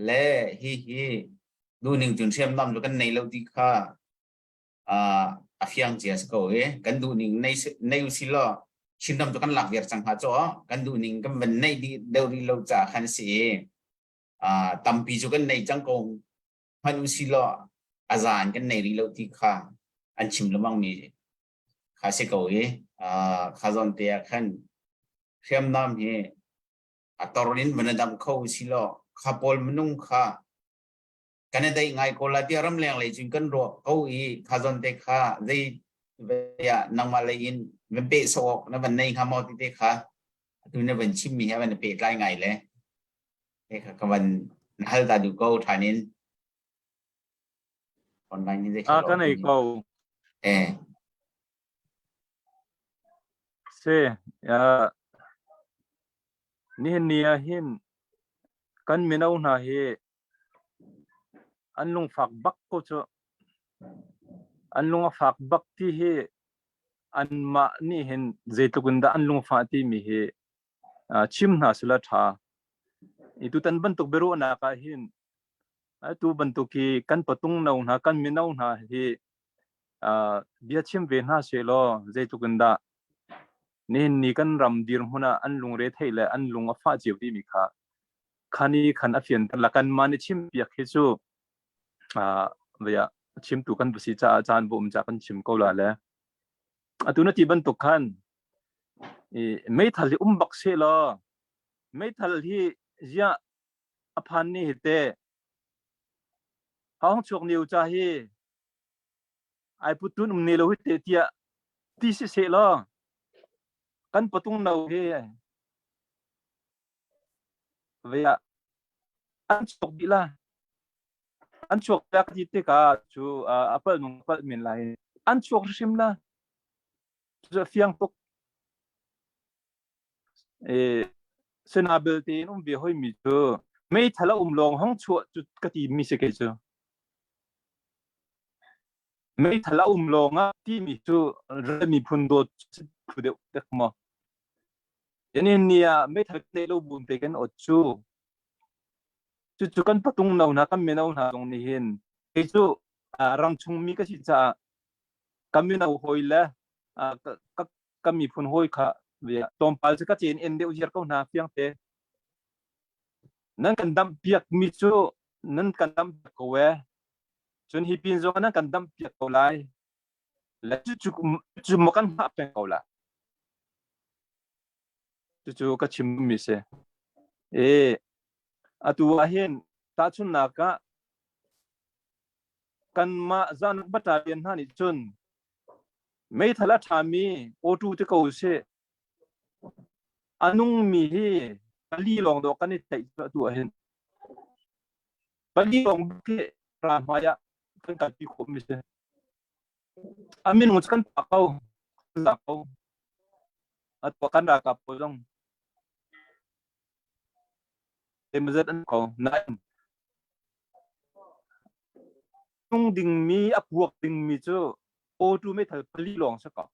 le hi hi duhning cun hriamnam cu kan nei lo ti kha a fiang cia si ko i kan duhning nei nei usi law Chinram cu kan lak viar cang hnga caw kan duhning kan van neih dih deuh rih lo caah khan si i tampi cu kan nei cang ko hmanh usi law a zaan kan nei rih lo ti kha an chim lengmang mi kha si ko i kha zawn te ah khan hriamnam hi a tor in van a dam kho si law kha pawl minung kha kan i daih ngai ko la tiah ramleng lei cun kan ruah ko i kha zawn te kha zei ah nangmah lei in van peh sawh awk na van nei hnga maw ti te kha atu na van chim mi he van pehtlai ngai le te kha ka van hal ta duh ko ṭhan in online in A kan ei ko. Eh. Si, uh, nihin ni ah hin kan mino hna hi an lungfak bak ko cu. An lung a fak bak ti hi anmah nih hin zeitluk in dah an lungfah timi hi uh, chim hna sila ṭha. I tutan bantuk biaruahnak ah hin Atu bantuk hi kan patung no hna, kan mino hna hi uh, bia chim ve hna sehlaw zeitluk in dah nihin ni kan ram dirhmun ah an lungre theih le an lung a fah cio timi kha khani khan a fianter la kan mah nih chim piak hi cu uh, via chimtu kan va si caah caan bu um ca kan chim ko la le atu na ti bantuk khan i meithal hi um bak se law meithal hi ziah a phan ni hi te hawng chuak niu cha hi ai putun um ne lo hi te tiah ti si se law kan patung no hi vea an chuak dih la an chuak ta ti te ka chu apal nung apal min lai an chuak hrim la. Cucu a fiang tuk. E, sinabil tein um ve hoi mi cu meithal a um lawng hong chuah cu ka ti mi si kei cu. Meithal a um lawng ah timi cu ral miphun dawt phu deuh dek maw. Inin ni ah meithal nei lo bun te kan ot cu. Cucu kan patung no hna kan mino hna zong nih hin kei cu rang chung mi ka si caah ka mino hawi le ka miphun hawi kha tlawmpal cu ka cen en deuh ziar ko hna fiang te. Nan kan damh piak mi cu nan kan damh piak ko e. Cun hi pin zong nan kan damh piak ko lai. Le cucu cu maw kan hngah peng ko la. Cucu ka chim mi si. E atu ah hin tahchunnak ah kanmah zan battalion hna nih cun meithal a ṭhami auto te ko sih a nungmi hi pali lawng dawh kan i tlaih cu atu ah hin pali lawng khi ra hmai ah kan kalpi khawh mi si a minung cu kan pa ko za ko atu kan ralkap pawl zong zeimawzat an ko nain nung dingmi a puak dingmi cu auto meithal pali lawng si ko.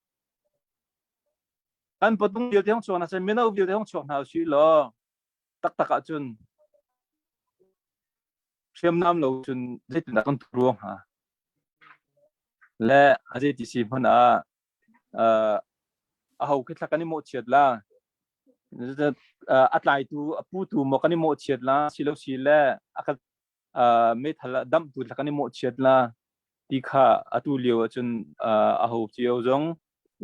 Kan patung vialte hong chuak hna seh, mino vialte hong chuak hna usih law taktak ahcun hriamnam lo cun zeitindah kan ruang hnga? Le a zeiti si hmanh ah aho khi thla kan i mawhchiat la a tlaitu a putu maw kan i mawhchiat la silo si le a ka meithal ah damhtu thla kan i mawhchiat la ti kha atu lio ahcun aho cio zong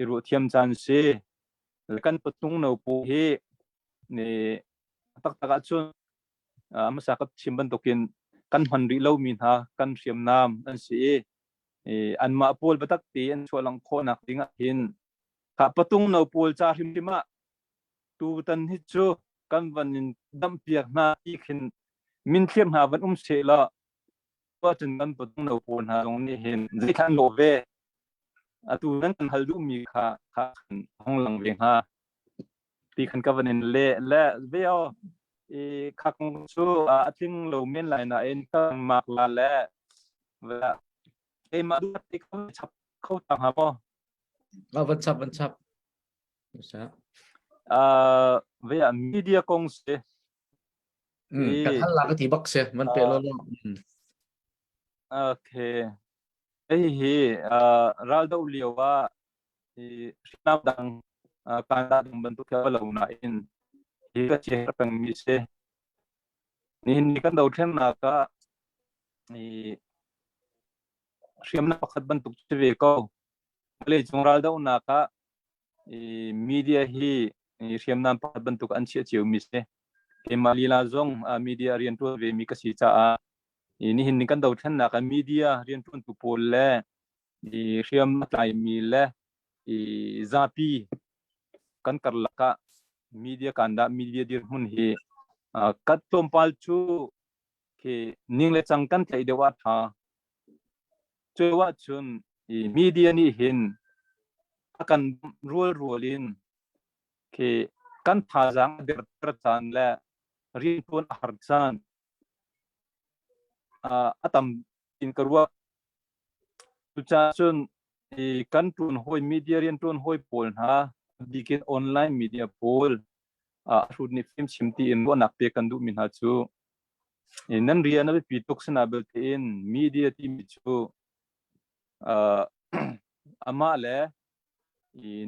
i ruah thiam caan si kan patung no pu hi ne taktak ahcun hmasa ka chim bantukin kan hman rih lomi hna kan hriamnam an si i anmah pawl biatak te an chuah lang khawhnak ding ah hin kha patung no pawl ca hrimhrim ah tutan hi cu kan van in damhpiak hna ti khin minthliam hna van um seh law cun kan patung no pawl hna zong nih hin zeithlan lawh ve atu nan kan hal duhmi kha kha hong lang ve hnga ti khan ka van in le le ve o i kha kong cu a tling lo men lai nain ka mak la le keimah duh te kho chap kho ta hnga maw? Van chap van chap. Uh, ve ah media kong si. Kan hal la ka ti bak si man pe lo lo. Okay. Hei hi uh, ral do lio ah i hriamnam dang kan dah ding bantuk khi lo nain hi ka che peng mi si. Nihin ni kan dothlennak ah i hriamnam pakhat bantuk si ve ko. Vawleicung raldohnak ah i media hi i hriamnam pakhat bantuk an chiah cio mi si. Keimah lila zong media riantuan ve mi ka si caah i nihin ni kan dothlennak ah media riantuantu pawl le i hriam a tlaimi le i zapi kan karlak ah media kan dah media dirhmun hi kat tlawmpal cu khi ning le cang kan tlaih deuh ah tha cu ahcun i media nih hin a kan rual rual in khi kan thazaang a derter caan le riantuan a har caan a tam in ka ruah. Cucaah cun kan ṭuan hawi media rianṭuan hawi pawl hna bikin online media pawl a hrut nih fimchim tiin ruahnak pek kan duhmi hna cu nan rian a biapi tuk sina belte in media timi cu amah le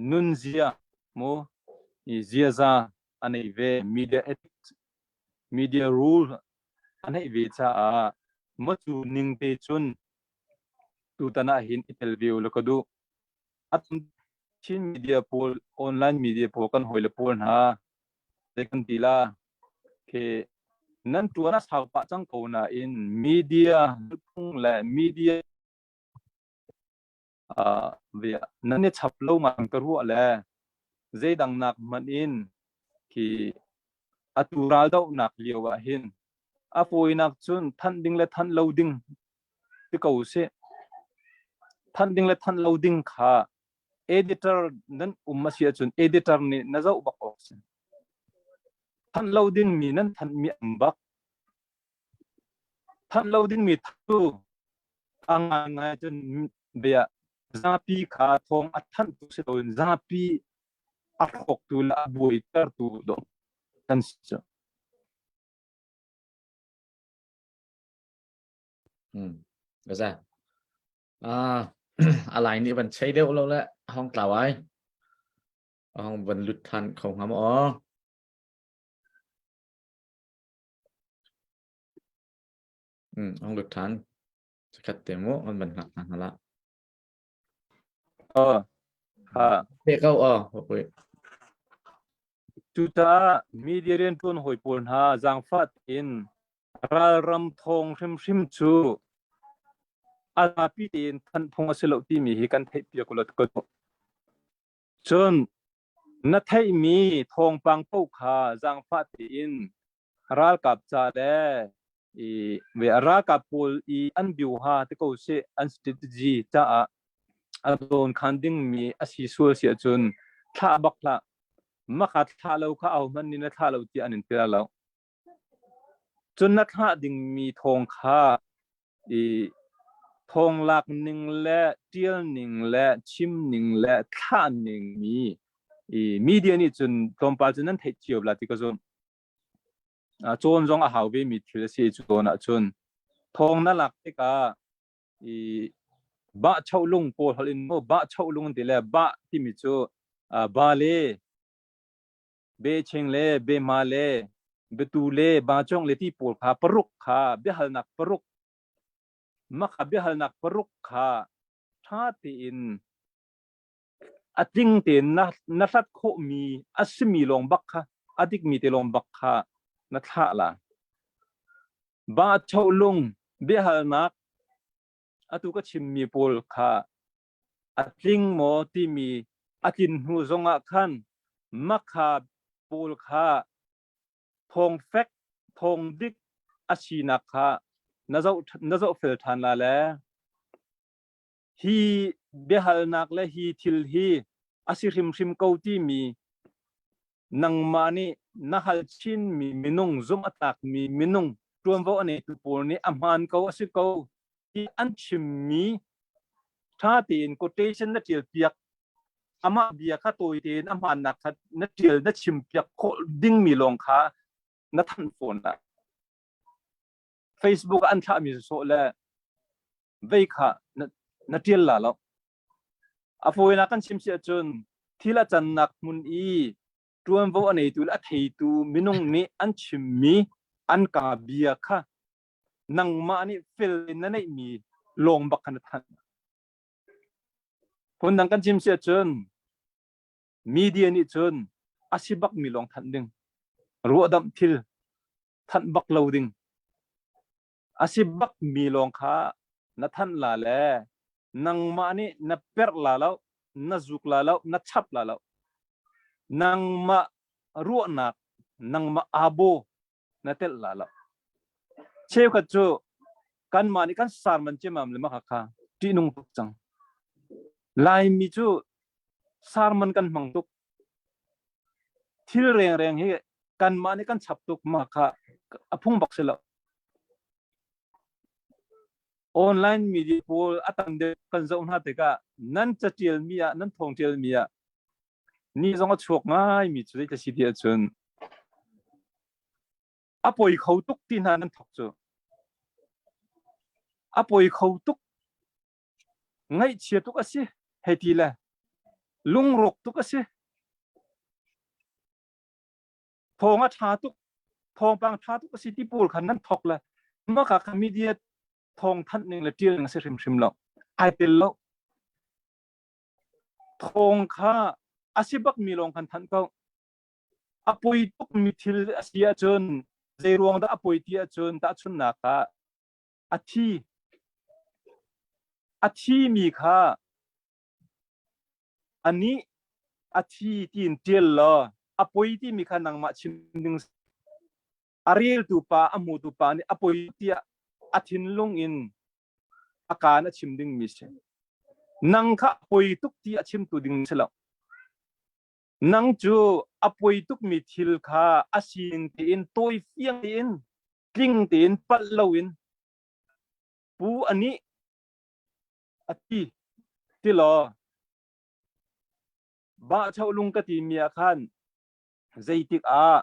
nunzia mu ziaza a nei ve media ethics media rule a neih ve caah macu ning te cun tutan ah hin i tel ve u law ka duh. A Chin media pawl, online media pawl kan hawile pawl hna zei kan ti la khi nan tuan a sau pah cang ko nain media phung le media nan i chap lo ngang ka ruah le zeidang nak hmanh in khi atu raldohnak lio ah hin a fawinak cun thanh ding le thanh lo ding ti ko sih. Thanh ding le thanh lo ding kha. Editor nan um a si ahcun editor nih na zoh bak awk si. Thanh lo dingmi nan thanhmi an bak. Thanh lo dingmi thu a ngaingai cun bia zapi kha thawng a thanhtu si loin zapi a hrawktu le a buaitertu dawh kan si cu. Za. Ah, a lai nih van chei deuh lo le a hong tlau ai. A hong van lut than kho hnga maw? Hong lut than. Sakhat te mu on van hngak hna la. Oh, ha. Pe ko oh, pui. Cucaah media rianṭuan hawi pawl hna zaangfah tein ralram thawng hrimhrim cu a zapi tein thanh phung a si lo timi hi kan theihpiak ulaw ka duh. Cun na theihmi thawngpang paoh kha zaangfah tein ralkap ca le i ve ralkap pawl i an biuha te ko seh an strategy caah a dawn khan dingmi a si sual si ahcun thlah bak hlah maka thlah lo kha au hmanh nih na thlah lo tiah an in ti lo cun na thlah dingmi thawng kha i thawng lak ning le tial ning le chim ning le thlah ning mi i media nih cun tlawmpal cun nan theih cio la ti ka zum Cawn zong a hau vemi thil a si cu tawn ahcun thawng na lak tikah i bah choh lung pawl holh in maw bah choh lung ti le bah timi cu ba le be cheng le be ma le betu le ba chong le ti pawl kha paruk kha biahalnak paruk makha biahalnak paruk kha ṭha tein A tling tein na hlat khawhmi a simi lawng bak kha a dikmi te lawng bak kha na thlah la. Ba lung biahalnak atu ka chimmi pawl kha a tling maw timi a tlin hnu zongah khan makha pawl kha thawng fek thawng dik a sinak kha na zoh na zohfel ṭhan la le Hi biahalnak le hi thil hi a si hrimhrim ko timi nangmah nih na hal chinmi minung zumh a tlakmi minung ṭuanvo a neitu pawl nih a hmaan ko a si ko ti an chimmi ṭha tein quotation na ṭial piak amah bia kha tawi tein a hmaannak kha na ṭial na chim piak khawh dingmi lawng kha na thanh fawn lai. Facebook ah an thlahmi sawh le vei kha na ṭial la lo. A fawinak kan chim si ahcun thil a cannak hmun i ṭuanvo a neitu le a theitu minung nih an chimmi an kaa bia kha nangmah nih fel in na neihmi lawng bak kha na thanh. Phundang kan chim si ahcun media nih cun a si bakmi lawng thanh ding. Ruahdamh thil thanh bak lo ding. A si bakmi lawng kha na thanh la le nangmah nih na perh la lo, na zuk la lo, na chap la lo. Nangmah ruahnak, nangmah abo na telh la lo. Cheukhat cu kanmah nih kan sarman ciamam le maka kha ṭihnung tuk cang. Laimi cu sarman kan hmang tuk. Thil rengreng hi kanmah nih kan chap tuk mah kha a phung bak si lo. Online media pawl a tam deuh kan zoh hna tikah nan catial mi ah nan thawng tial mi ah ni zong a chuak ngai mi cu zei si ti ahcun a poi kho tuk ti hna nan thok cu a poi kho tuk Ngaihchia tuk a si hei ti le lungrawk tuk a si. Thawng a ṭha tuk, thawngpang ṭha tuk a si ti pawl khan nan thok le maka kha media thawng thanh ning le ṭial ning a si hrimhrim lo. Ai tel lo. Thawng kha a si bak mi lawng khan thanh ko. A poi tuk mi thil a si ahcun zei ruang dah a poi ti ahcun tahchunhnak ah A thi. A thimi kha anih a thi tiin ṭial law a poi timi kha nangmah chim ding a reltu pa a hmutu pa nih a poi tiah a thinlung in a kaan a chim dingmi si. Nang kha poi tuk ti a chimtu ding si lo. Nang cu a poi tukmi thil kha a sining tein tawi fiang tein tling tein palh loin pu anih a ti ti law Bahchoh lung ka timi ah khan zeitik ah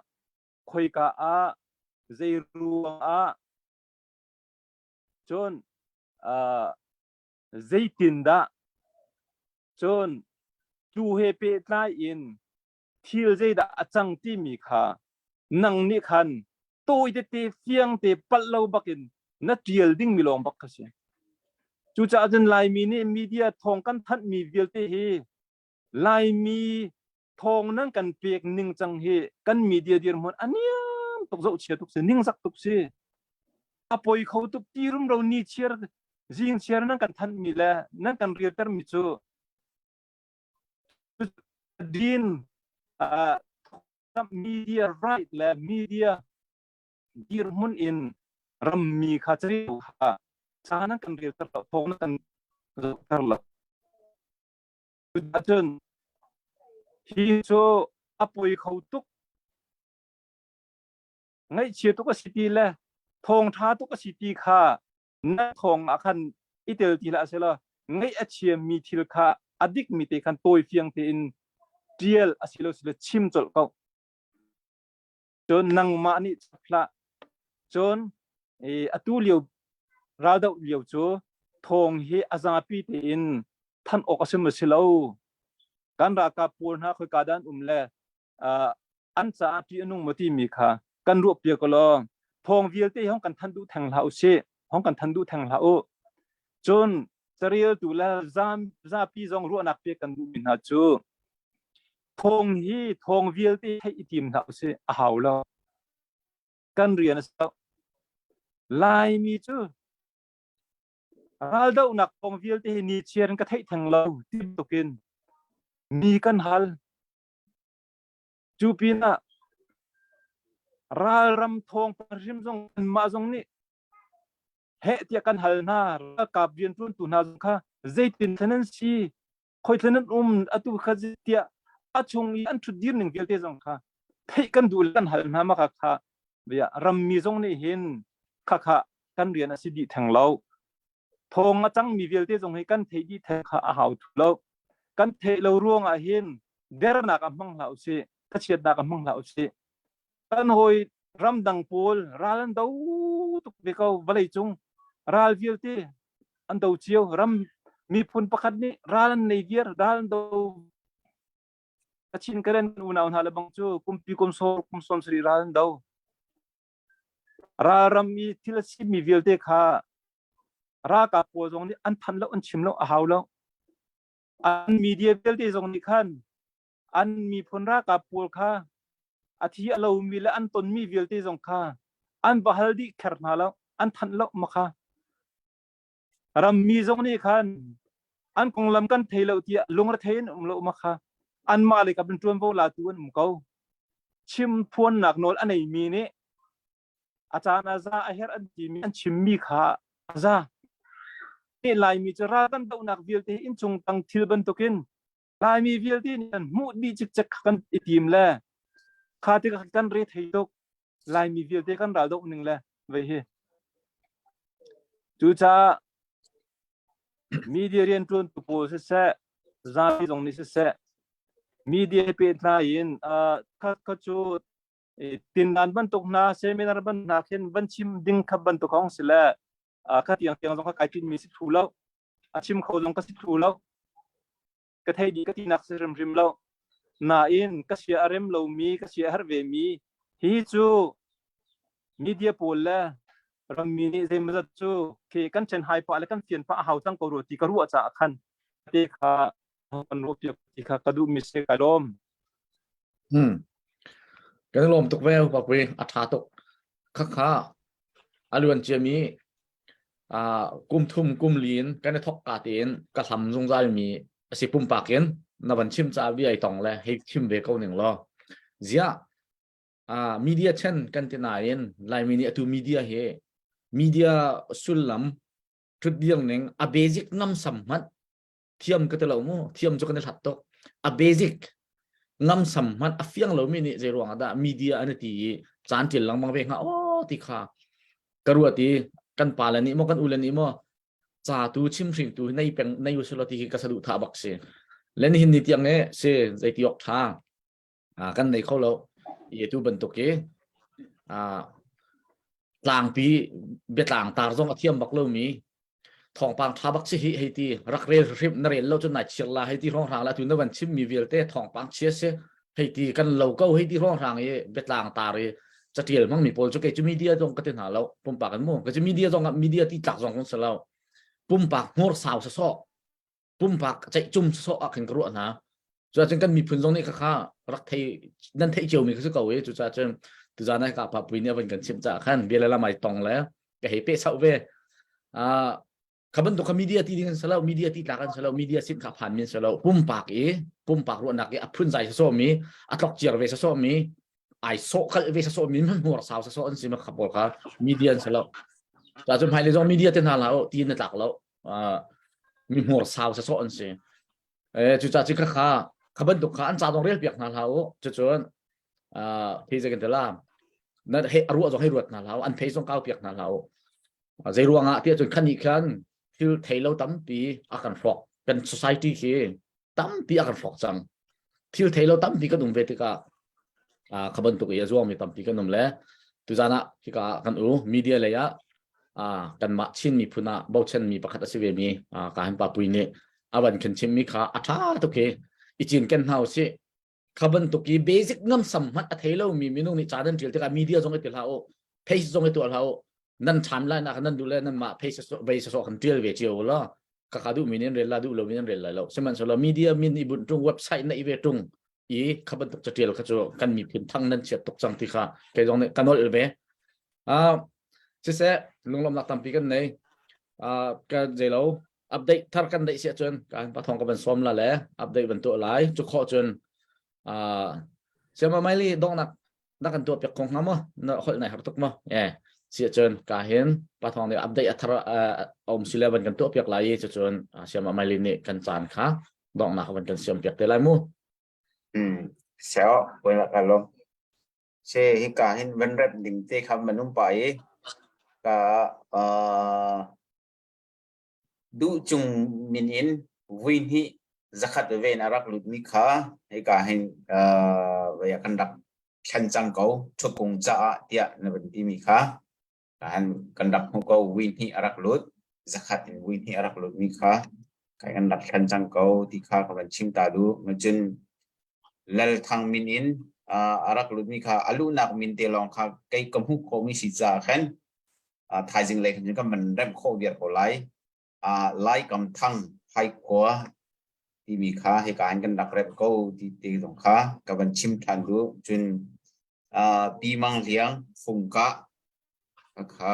khoika ah zei ruang ah cun zeitindah cun cu he pehtlai in thil zeidah a cang timi kha nang nih khan tawi tete fiang te palh lo bakin na ṭial dingmi lawng bak kha si. Cucaah cun Laimi nih media thawng kan thanhmi vialte hi Laimi thawng nan kan pek ning cang hi kan media dirhmun a niam tuk zohchia tuk si ningzak tuk si a poi kho tuk ti rumro ni chiar zing chiar nan kan thanhmi le nan kan riltermi cu din media right le media dirhmun in rammi kha carel kha ca nan kan relter lo thawng nan kan zohter lo. Cuticun hi cu a poi kho tuk ngaihchia tuk a si ti le thawngṭha tuk a si ti kha na thawng ah khan i tel ti hlah selaw ngaih a chiami thil kha a dikmi te khan tawi fiang tein ṭial a si lo sile chim colh ko. Cun nangmah nih chap hlah. Cun atu lio raldoh lio cu thawng hi a zapi tein thanh awk a si maw si lo. Kan ralkap pawl hna khoika dah an um le an caah ṭih a nung maw timi kha kan ruah piak law thawng vialte hi hong kan thanh duh theng hlah u sih. Hong kan thanh duh theng hlah u. Cun careltu le zapi zong ruahnak pek kan duhmi hna cu thawng hi thawng vialte theih i tim hlah usih a hau lo kan rian a si lo Laimi cu raldohnak kong vialte hi ni chiar in ka theih theng lo ti bantukin mi kan hal cu pinah ralram thawng hrim zong anmah zong nih heh tiah kan hal hna ralkap rianṭuantu hna zong kha zeitin thlen an si khoi thlen an um atu kha tiah a chung i an ṭhut dir ning vialte zong kha theih kan duh kan hal hna maka kha bia rammi zong nih hin kha kha kan rian a si dih theng lo thawng a cangmi vialte zong hi kan theih dih theng kha a hau thu lo kan theih lo ruang ah hin dernak a hmang hlah usih thachiatnak a hmang hlah usih kan hawi ramdang pawl ral an do tuk ve ko vawlei cung ral vialte an do cio ram miphun pakhat nih ral an nei viar ral an do Kachin Karen unau hna le bang cu kumpi kum sawm kum 70 ral an do ral ram i thil a simi vialte kha ralkap pawl zong nih an thanh lo an chim lo a hau lo an media vialte zong nih khan an miphun ralkap pawl kha a thi a lomi le an tonmi vialte zong kha an va hal dih kher hna lo an thanh lo ma kha rammi zong nih khan an konglam kan thei lo tiah lungrethei in um lo ma kha anmah lei kap in ṭuanvo latu an um ko chim phuannak nawl a neimi nih a caan a za a herh an timi an chimmi kha a za Laimi cu ral kan dohnak vialte innchung tang thil bantukin Laimi vialte nih kan hmuh dih cikcek kha kan i tim le kha tikah kan re thei tuk. Laimi vialte kan ral doh ning le vei hi. Cucaah media rianṭuan tu pawl siseh, zapi zong nih siseh, media he pehtlai in kha kha cu tindan bantuk hna, seminar bantuk hna khin van chim ding kha bantuk hong si le kha tiang tiang zong kha kai tinmi si thlu lo. A chim kho zong ka si thlu lo. Ka thei dih ka tinak si hrimhrim lo. Nain ka sia a rem lomi, ka sia a herh vemi hi cu media pawl le rammi nih zeimawzat cu khi kan ṭhen hai pah le kan fian pah a hau cang ko rua ti ka ruah caah khan te kha kan ruah piak ti kha ka duhmi si kai lawm. Kan lawm tuk ve Pakui a ṭha tuk. Khakha a luan ciami kum thum kum li in kan i thok ka tein ka hlam zungzal mi a si pumpak in na van chim ca bia i tong le hei chim ve ko ning law ziah media chen kan ti nain Laimi nih atu media hi media sullam thutdiang ning a basic namsam hmanh. Thiam ka ti lo mu. Thiam cu kan i hlat tuk. A basic ngamsam hmanh a fiang lomi nih zei ruang ah dah media an i ti i caan ṭial lengmang ve hnga aw ti kha ka ruat i kan pa le nih maw kan u le nih maw ca tu chimhring tu nei peng nei usulaw ti hi ka saduhthah bak si. Le nihin ni tiang e si zeiti awk ṭha kan nei kho lo i tu bantuk i tlangpi biatlang tar zong a thiam bak lomi thawngpang tha bak si hi hei ti rak rel hrim na rel lo cun nai chir la hei ti hrawng hrang la tu na van chim mi vialte thawngpang chia si hei ti kan lo ko hei ti hrawng hrang i biatlang tar i catial hmang mi pawl cu kei cu media zong ka ti hna lo pumpak an mu ka cu media zong ah media ti tlak zong kan si lo pumpak hmur sau sawsawh pumpak ceihcum sawsawh ah khin ka ruah hna. Cuacun kan miphun zong nih khakha rak thei nan theih cio mi kha si ko i cucaah cun tuzan ah ka pa pui nih a van kan chimh caah khan bia le lam ai tong le ka hei peh sauh ve. Kha bantuk kha media ti ding an si lo, media ti tlak an si lo, media sin kha phan mi an si lo. Pumpak i pumpak ruahnak i a phunzai sawsawh mi, a tlok ciar ve sawsawh mi, ai sawh kalh ve sawsawh mi, hmuar sau sawsawh an si ma kha pawl kha media an si lo. Cuacun hmailei zong media te hna hlah u ti na tlak lo. Mi hmur sau sawsawh an si. Cucaah cu kha kha bantuk kha an ca zong rel piak hna hlah u. Cucun phei zei kan ti la na he a ruah zong hei ruat hna hlah u. An phei zong kau piak hna hlah u. Zei ruangah tiah cun khan nih khan thil thei lo tampi a kan hrawk. Kan society khi tampi a kan hrawk cang. Thil thei lo tampi kan um ve tikah kha bantuk i a zuangmi tampi kan um le tuzan ah hika ah kan u media lei ah kanmah Chin miphun ah bochanmi pakhat a si ve mi ka han pa pui nih a van kan chimmi kha a ṭha tuk hi i cinken hna usih. Kha bantuk i basic ngamsam hmanh a thei lomi minung nih ca nan ṭial tikah media zong i ti hlah u, face zong i tuah hlah u. Nan ṭhan lai nak nan duh le nanmah face vei sawsawh kan ṭial ve cio law kha duh mi nih an rel la duh lo mi an rel lai lo. Sihmanhsehlaw media min i bunh ṭung website na i ve ṭung i kha bantuk catial kha cu kan miphun thang nan chiat tuk cang ti kha kei zong nih ka nolh ve. Siseh lunglawmhnak tampi kan nei. Ka zeilo update thar kan deih siah cun ka pathong ka van sawm la le update van tuah lai cu khawh cun siama maili dongnak na kan tuah piak kong hnga maw na holh nai har tuk maw eh siah cun ka hin pathong nih update a thar a um si le van kan tuah piak lai i cucun siama maili nih kan caan kha donghnak van kan siam piak te lai mu. Seo poi la ka lo. Se hika hin van rep ding te kha manum pa i ka Duh cung min in vui hnih zakhat veve in a rak lutmi kha hika hin vei ah kan rak thlen cang ko ṭhukung caah tiah na van timi kha kan kan rak hmuh ko vui hnih a rak lut zakhat in vui hnih a rak lutmi kha kan rak thlen cang ko ti kha ka van chim ta duh. Cun Lal Thang min in a rak lutmi kha a luhnak min te lawng kha kei ka hmuh khawhmi si caah khan thaizing lei khan kan van remh khawh viar ko lai. Lai Kam Thang Phaikhua timi kha hika in kan rak remh ko ti te zong kha ka van chim ṭhan duh. Cun Pi Mang Hliang Fungkah kha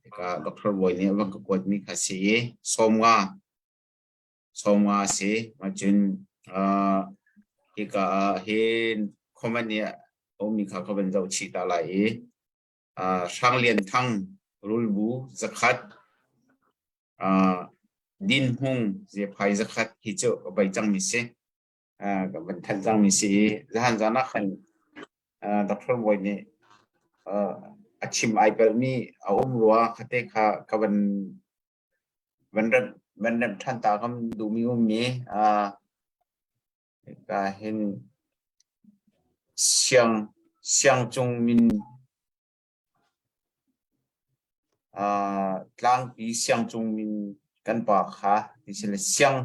hika Dr. Bawi nih a van ka kuatmi kha si i 50 sawmnga a si. Cun hika ah hin comment nih a ummi kha ka van zoh chih ta lai i Hrang Lian Thang rulbu zakhat Din Hmung Zephai zakhat hi cu ka bei cangmi si. Ka van thanh cangmi si i zahan zan ah khan Dr. Bawi nih a chim ai pelmi a um rua khate kha ka van Van remh ṭhan ta kan duhmi ummi hika hin siang siangcung min tlangpi siangcung min kan pa kha ti si le siang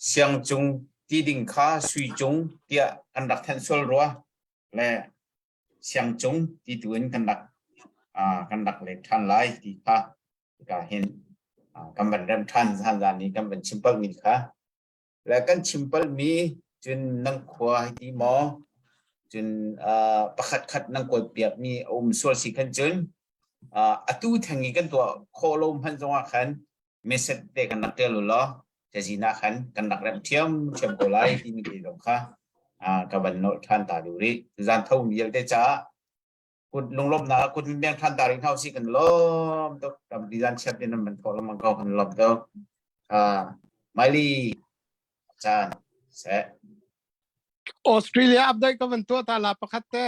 siangcung ti ding kha sui cung tiah kan rak thanh sual rua le siangcung ti tu in kan rak kan rak lek ṭhan lai ti kha hika hin kan van rem ṭhan zan zan i kan van chim palmi kha le kan chim palmi cun nang khua hei ti maw cun pakhat khat nang kawl piakmi a um sual si khan cun atu theng i kan tuah khawh lo hmanh zongah khan message te kan rak ṭial u law cazin ah khan kan rak remh ṭhiamṭhiam ko lai timi te zong kha ka van nolh ṭhan ta duh rih. Zan tho vialte caah kut lunglawmhnak kut beng ṭhan ta rih hna usih kan lawm tuk. Tampi zan chiat in nan van thawh lengmang ko kan lawm tuk. Miley caan seh. Australia update ka van tuah ta la pakhat te.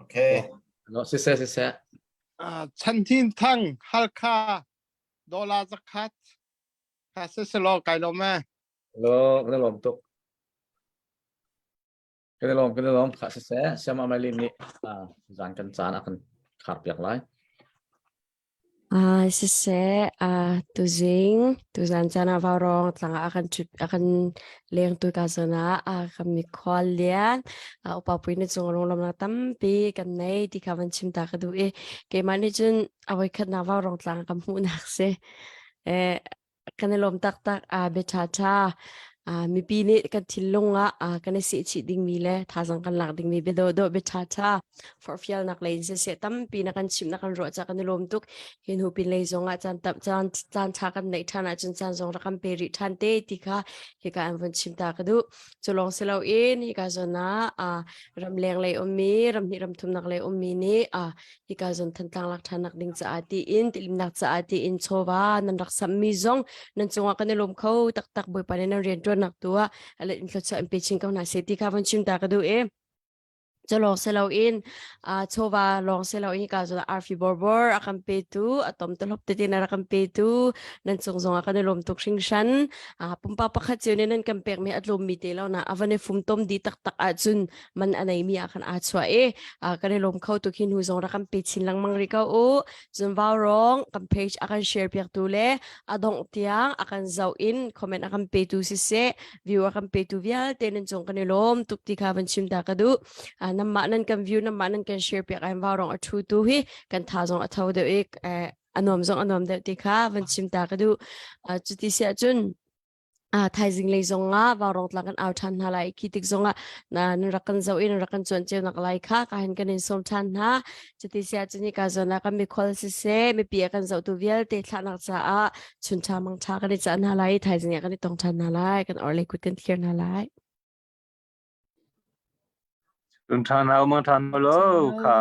Okay. No, siseh siseh. Chan Thin Thang Halkha dollar zakhat kha se se lo kai lo me. Lo, kan lom tuk. Kan lom kan lom kha siseh siama Mailin nih zan kan caan a kan khar piak lai. Siseh, tuzing, tuzan caan ah vaurawng tlang ah a kan ṭhut, a kan lengtu ka zawn ah kan mikhual lian upa pui na cung lunglawmhnak tampi kan nei ti kha van chim ta ka duh i keimah nih cun a voikhatnak vaurawng tlang ka hmuhnak si. Eh, kan i lawm taktak. Bia ṭhaṭha mipi nih kan thinlung ah kan i sehchih dingmi le thazaang kan lak dingmi bia dawhdawh bia ṭhaṭha forhfialnak lei in siseh tampi na kan chimh na kan ruah ca kan i lawm tuk. Hi hnu pin lei zong ah caan tam caan caan ṭha kan neih ṭhan ahcun caan zong rak kan pe rih ṭhan te ti kha hika an vun chim ta ka duh. Cu lawng si loin hika zawn ah ramleng lei ummi ramhnih ramthumnak lei ummi nih hika zawn Thantlang lak ṭhannak ding caah tiin tilimnak caah tiin chawva nan rak sammi zong nan cungah kan i lawm kho taktak. Bawipa nih nan rianṭuannak tu ah a let in thluachuah in pe chin ko hna seh ti kha von chim ta ka duh i cu lawng si loin chawva lawng si loin hika zawn arfi borbor a kan petu a tom te hlop tete na rak kan petu nan cung zongah kan i lawm tuk hringhran. Pumpak pakhat cio nih nan kan pekmi a tlawmmi te lo na a van i fumtom di taktak ahcun man a neimi ah khan aa chuah i kan i lawm kho tuk. Hi hnu zong rak kan pe chin lengmang rih ko u. Cun vaurawng kan page a kan share piaktu le a dongh tiang a kan zoh in comment a kan petu siseh view a kan petu vialte nan cung kan i lawm tuk ti kha van chim ta ka duh. Namah nan kan view, namah nan kan share piak ai vaurawng a thu tu hi kan tha zong a tho deuh i a nuam zong a nuam deuh ti kha van chim ta ka duh. Cuti si ahcun thaizing lei zongah vaurawng tlang kan au ṭhan hna lai. Khi tik zongah nan rak kan zoh i nan rak kan cuan cio nak lai kha ka hin kan in sawm ṭhan hna. Cuti si ahcun hika zawn ah kan mikhual siseh, mipi a kan zohtu vialte thlahnak caah chun ṭha mang ṭha kan i cah hna lai i thaizing ah kan i tong ṭhan hna lai. Kan orhlei kut kan thlir hna lai. Chun ṭha hna, mang ṭhan lo kha.